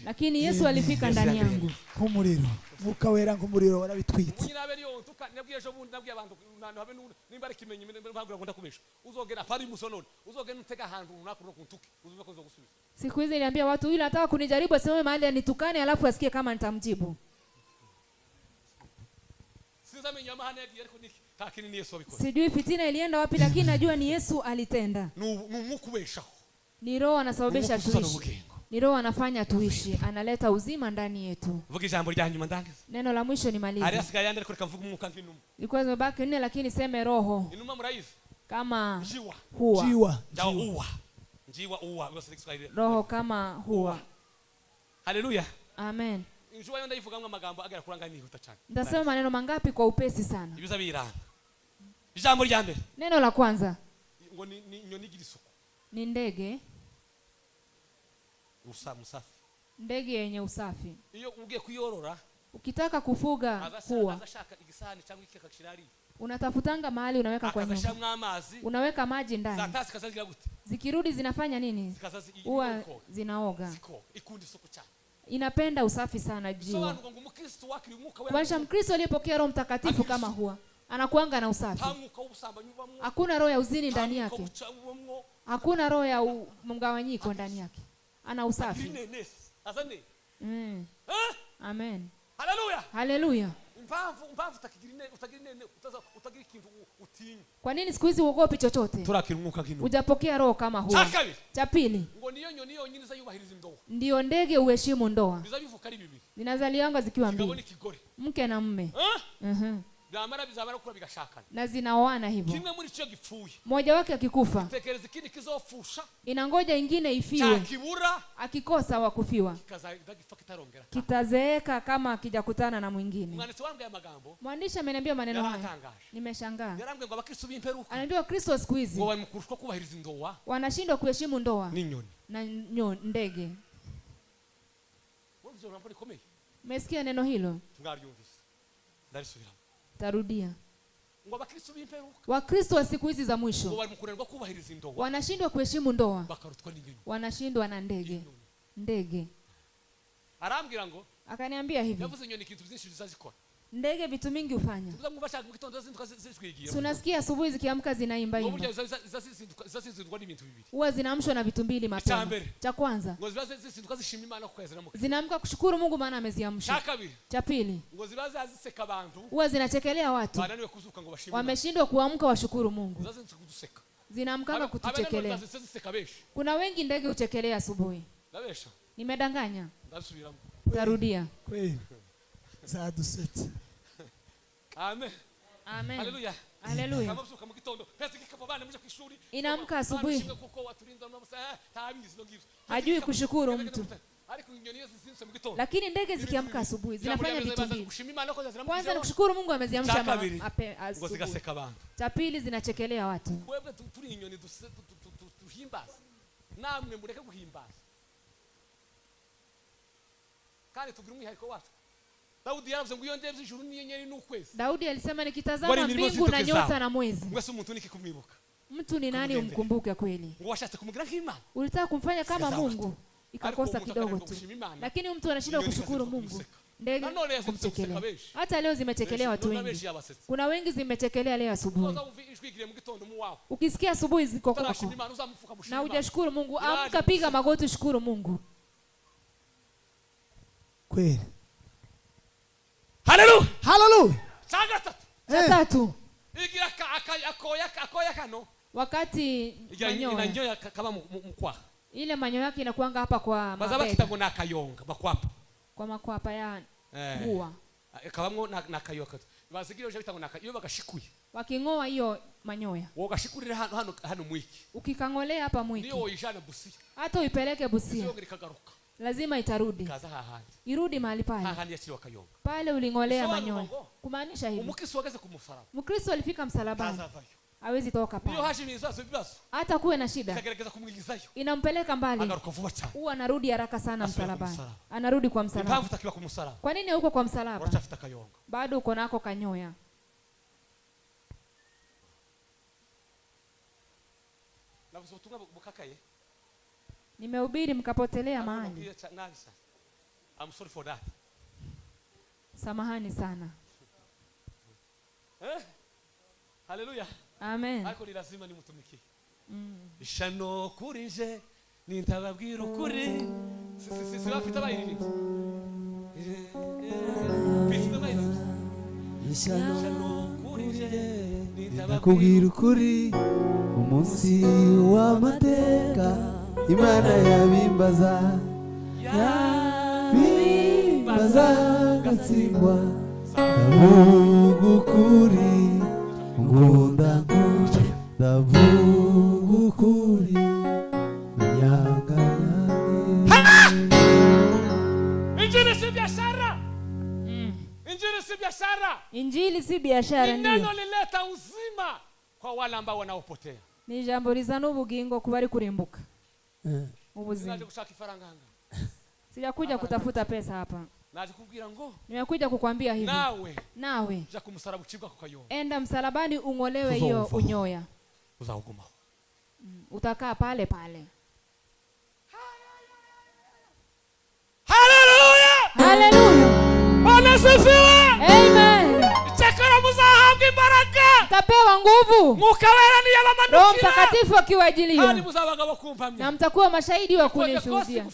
Lakini Yesu alifika ndani yangu.
Kumuriro, Mwuka Wera kumuriro warabitwitse.
Siku hizi niliambia watu yule anataka kunijaribu asimame mahali anitukane alafu asikie kama nitamjibu. Sijui fitina ilienda wapi, lakini najua ni Yesu alitenda. Ni roho anasababisha tuishi. Ni roho anafanya tuishi, analeta uzima ndani yetu. Neno la mwisho nimalize. Ilikuwa zimebaki nne, lakini seme roho. Kama huwa. Roho kama huwa.
Haleluya.
Amen. Ndasema maneno mangapi kwa upesi sana. Neno la kwanza ni ndege. Ndege yenye usafi. Ukitaka kufuga huwa unatafutanga mahali unaweka kwa nyumba. Unaweka maji ndani. Zikirudi zinafanya nini? Huwa zinaoga. Inapenda usafi sana jiwa. Kumaanisha Mkristo aliyepokea Roho Mtakatifu kama huwa anakuanga na usafi. Hakuna roho ya uzini ndani yake. Hakuna roho ya mgawanyiko ndani yake. Ana usafi.
Asa nde?
Amen.
Haleluya.
Haleluya.
Impamvu utagira ine utagira ikintu utinya.
Kwa nini siku hizi uogopi chochote?
Turakira umwuka nk'inuma.
Hujapokea roho kama huo. Cha pili.
Ngo niyo nyoni yonyine iza yubahiriza indoa.
Ndio ndege uheshimu ndoa.
Biza bivuka ari bibiri.
Zinazalianga zikiwa mbili. Mke na mume.
Byamara bizabara kura bigashakana.
Na zinaoana hivyo.
Kimwe muri cyo gipfuye.
Mmoja wake akikufa.
Tekereza ikindi kizofusha.
Inangoja ingine ifiwe.
Chakibura.
Akikosa wa kufiwa. Kitazeeka kama akijakutana na mwingine.
Mwanditsi wambwiye amagambo.
Mwandishi ameniambia maneno haya. Nimeshangaa.
Yarambwiye ngo abakristo b'imperuka.
Anaambiwa Kristo siku hizi.
Ngo bari mukurushwa kubahiriza indoa.
Wanashindwa kuheshimu ndoa.
N'inyoni.
Na ndege. Umesikia neno hilo?
Mwaryumvise. Ndarisubiramo.
Tarudia.
Ngo abakristo b'imperuka.
Wakristo wa siku hizi za mwisho.
Ngo bari mukunanirwa kubahiriza indoa.
Wanashindwa kuheshimu ndoa.
Bakarutwa n'inyoni.
Wanashindwa na ndege. Ndege.
Arambwira ngo
akaniambia hivi.
Yavuze inyoni ikintu byinshi bizazikora.
Ndege vitu mingi hufanya. Tunasikia asubuhi zikiamka zinaimba imba. Huwa zinaamshwa na vitu mbili mapema. Cha kwanza, zinaamka kushukuru Mungu maana ameziamsha. Cha pili, huwa zinachekelea watu. Wameshindwa kuamka washukuru Mungu. Zinaamka kutuchekelea. Kuna wengi ndege huchekelea asubuhi. Nimedanganya? Tarudia.
Kweli. Zadusetse.
Amen.
Amen.
Haleluya.
Haleluya. Inaamka asubuhi. Hajui kushukuru mtu. Lakini ndege zikiamka asubuhi zinafanya vitu vingi. Kwanza ni kushukuru Mungu ameziamsha asubuhi. Cha pili zinachekelea watu.
Namwe mureke guhimbaza. Kandi tugira umwihariko wacu. Daudi yaravuze ngo iyo ndebye ijuru n'inyenyeri n'ukwezi.
Daudi alisema nikitazama mbingu na nyota na mwezi.
Mwese umuntu niki kumwibuka.
Mtu ni nani umkumbuke kweli?
Ngo washatse kumugira nk'Imana.
Ulitaka kumfanya kama Mungu, ikakosa kidogo tu. Lakini mtu anashindwa kushukuru Mungu. Ndege kumchekelea. Hata leo zimechekelea watu wengi. Kuna wengi zimechekelea leo asubuhi. Ukisikia asubuhi ziko kwako. Na hujashukuru Mungu, amka piga magoti shukuru Mungu.
Kweli.
Haleluya.
Haleluya.
Tatu.
Igira akoya kano.
Wakati
manyoya kama mkwa.
Ile manyoya yake inakuanga hapa kwa
mabega. Bazaba na kayonga bakwapa.
Kwa makwapa ya huwa.
Kabamwo na kayoka. Bazigira je bitango na iyo bagashikuye.
Wakingoa hiyo manyoya.
Wogashikurira hano hano mwiki.
Ukikangolea hapa mwiki.
Niyo ijana Busia.
Hata uipeleke Busia. Lazima itarudi.
Kaza hahandi.
Irudi mahali pale.
Hahandi yachiriwa kayonga.
Pale ulingolea manyoya. Kumaanisha hivi.
Umukristo wageze ku musaraba.
Mkristo alifika msalabani. Hawezi toka pale.
Niyo hashi ibibazo bibazo.
Hata kuwe na shida.
Kagerageza kumwigizayo.
Inampeleka mbali.
Agaruka vuba cyane.
Huwa anarudi haraka sana msalabani. Anarudi kwa msalaba.
Impamvu utakiwa ku musaraba.
Kwa nini huko kwa msalaba?
Uracyafite kayonga.
Bado uko nako kanyoya.
Navuze ubutumwa bukakaye.
Nimehubiri mkapotelea mahali.
I'm sorry for that.
Samahani sana.
Haleluya.
Amen.
Ariko ni lazima nimutumikie. Ishano kurije nintababwira ukuri. Si bafite abayirindi. Bifite abayirindi.
Ishano kurije nintababwira ukuri umunsi w'amateka Imana yabimbaza yabimbaza gatsingwa ndavuga ukuri ngunda ndavuga ukuri nyanga yange.
Injili si biashara. Injili si biashara.
Injili si biashara ndio.
Neno lileta uzima kwa wale ambao wanaopotea.
Ni jambo rizana ubugingo kubari kurimbuka. Ubuzima. Sijakuja kutafuta pesa hapa. Nimekuja kukwambia hivi. Nawe. Enda msalabani ungolewe hiyo unyoya. Utakaa pale pale.
Haleluya!
Haleluya!
Bwana asifiwe!
Amen.
Icyakora muzahabwa imbaraga.
Mtapewa nguvu.
Mwuka Wera niyabamanukira.
Roho Mtakatifu akiwajilia.
Kandi muzaba abagabo kumpamya.
Na mtakuwa mashahidi wa kunishuhudia.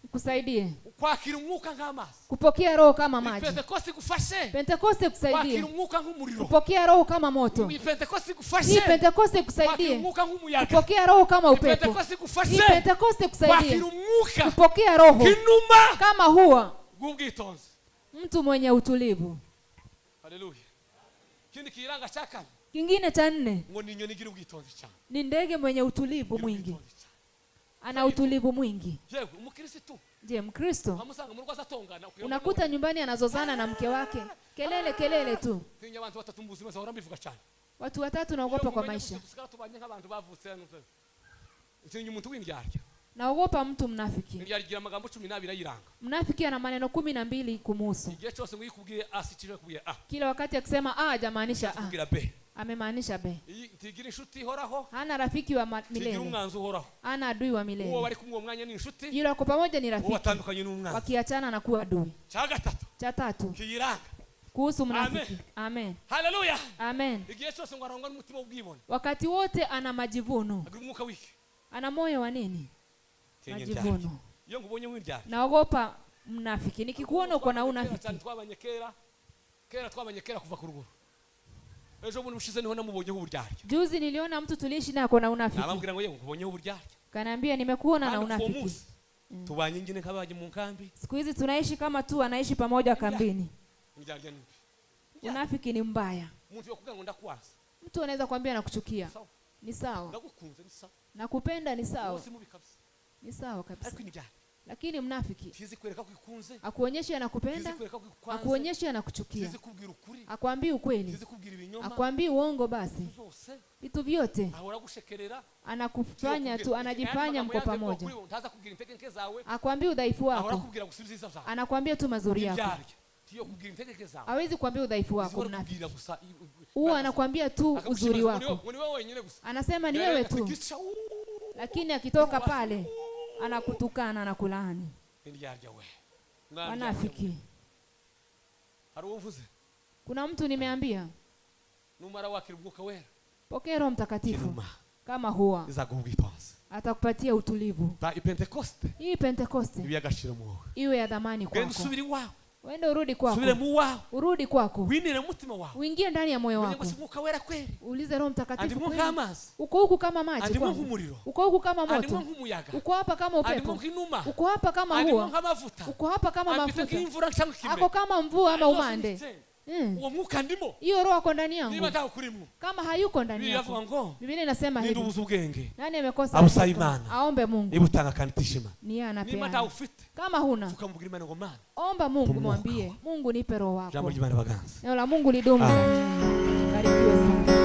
Nikusaidie.
Kwakira umwuka nk'amazi.
Kupokea roho kama maji.
Pentekoste igufashe.
Pentekoste ikusaidie.
Kwakira umwuka nk'umuriro.
Kupokea roho kama moto.
Pentekoste igufashe.
Hii Pentekoste ikusaidie.
Kwakira umwuka nk'umuyaga.
Kupokea roho kama upepo.
Pentekoste igufashe.
Hii Pentekoste ikusaidie.
Kwakira umwuka.
Kupokea roho
kinuma
kama huwa.
Bw'ubwitonzi.
Mtu mwenye utulivu.
Haleluya. Kindi kiranga cha kane.
Kingine cha nne.
Ngo ni inyoni igira ubwitonzi cyane.
Ni ndege mwenye utulivu mwingi. Ana utulivu mwingi.
Yewe umukristo.
Je, Mkristo? Unakuta nyumbani anazozana na mke wake. Kelele kelele tu. Watu watatu naogopa kwa maisha. Naogopa mtu mnafiki. Mnafiki ana maneno 12 kumuhusu. Kila wakati akisema a hajamaanisha a. Amemaanisha b. Hana rafiki wa milele. Hana adui wa milele. Yule wako pamoja ni rafiki. Wakiachana na kuwa adui. Cha tatu. Kuhusu mnafiki. Amen.
Haleluya.
Amen. Wakati wote ana majivuno. Ana moyo wa nini? Majivuno. Naogopa mnafiki. Nikikuona uko na unafiki. Juzi niliona mtu tuliishi naye ako na unafiki. Kaniambia nimekuona na unafiki. Siku hizi tunaishi kama tu anaishi pamoja kambini. Unafiki ni mbaya. Mtu anaweza kuambia nakuchukia. Ni sawa. Nakupenda ni sawa. Ni sawa kabisa. Lakini mnafiki akuonyeshe anakupenda, akuonyeshe anakuchukia, akwambii ukweli, akwambii uongo, basi vitu vyote anakufanya tu, anajifanya mko pamoja. Akwambii udhaifu wako, anakwambia tu mazuri yako. Hawezi kuambia udhaifu wako mnafiki. Huwa anakuambia tu uzuri wako. Anasema ni wewe tu. Lakini akitoka pale anakutukana na kulaani. Wanafiki. Kuna mtu nimeambia, pokea Roho Mtakatifu kama huwa atakupatia utulivu. Hii Pentekoste iwe ya dhamani kwako. Uende urudi kwako. Urudi kwako. Uingie ndani ya moyo wako. Uulize Roho Mtakatifu kweli. Uko huku kama maji. Uko huku kama moto. Uko hapa kama upepo. Uko hapa kama hua. Uko hapa kama mafuta. Ako kama mvua ama umande. Hiyo roho ako ndani yangu. Kama hayuko ndani yako. Biblia inasema hivi. Nani amekosa? Aombe Mungu. Ni yeye anapeana. Kama huna, omba Mungu, mwambie Mungu nipe roho wako. Neno la Mungu lidumu. Barikiwe sana.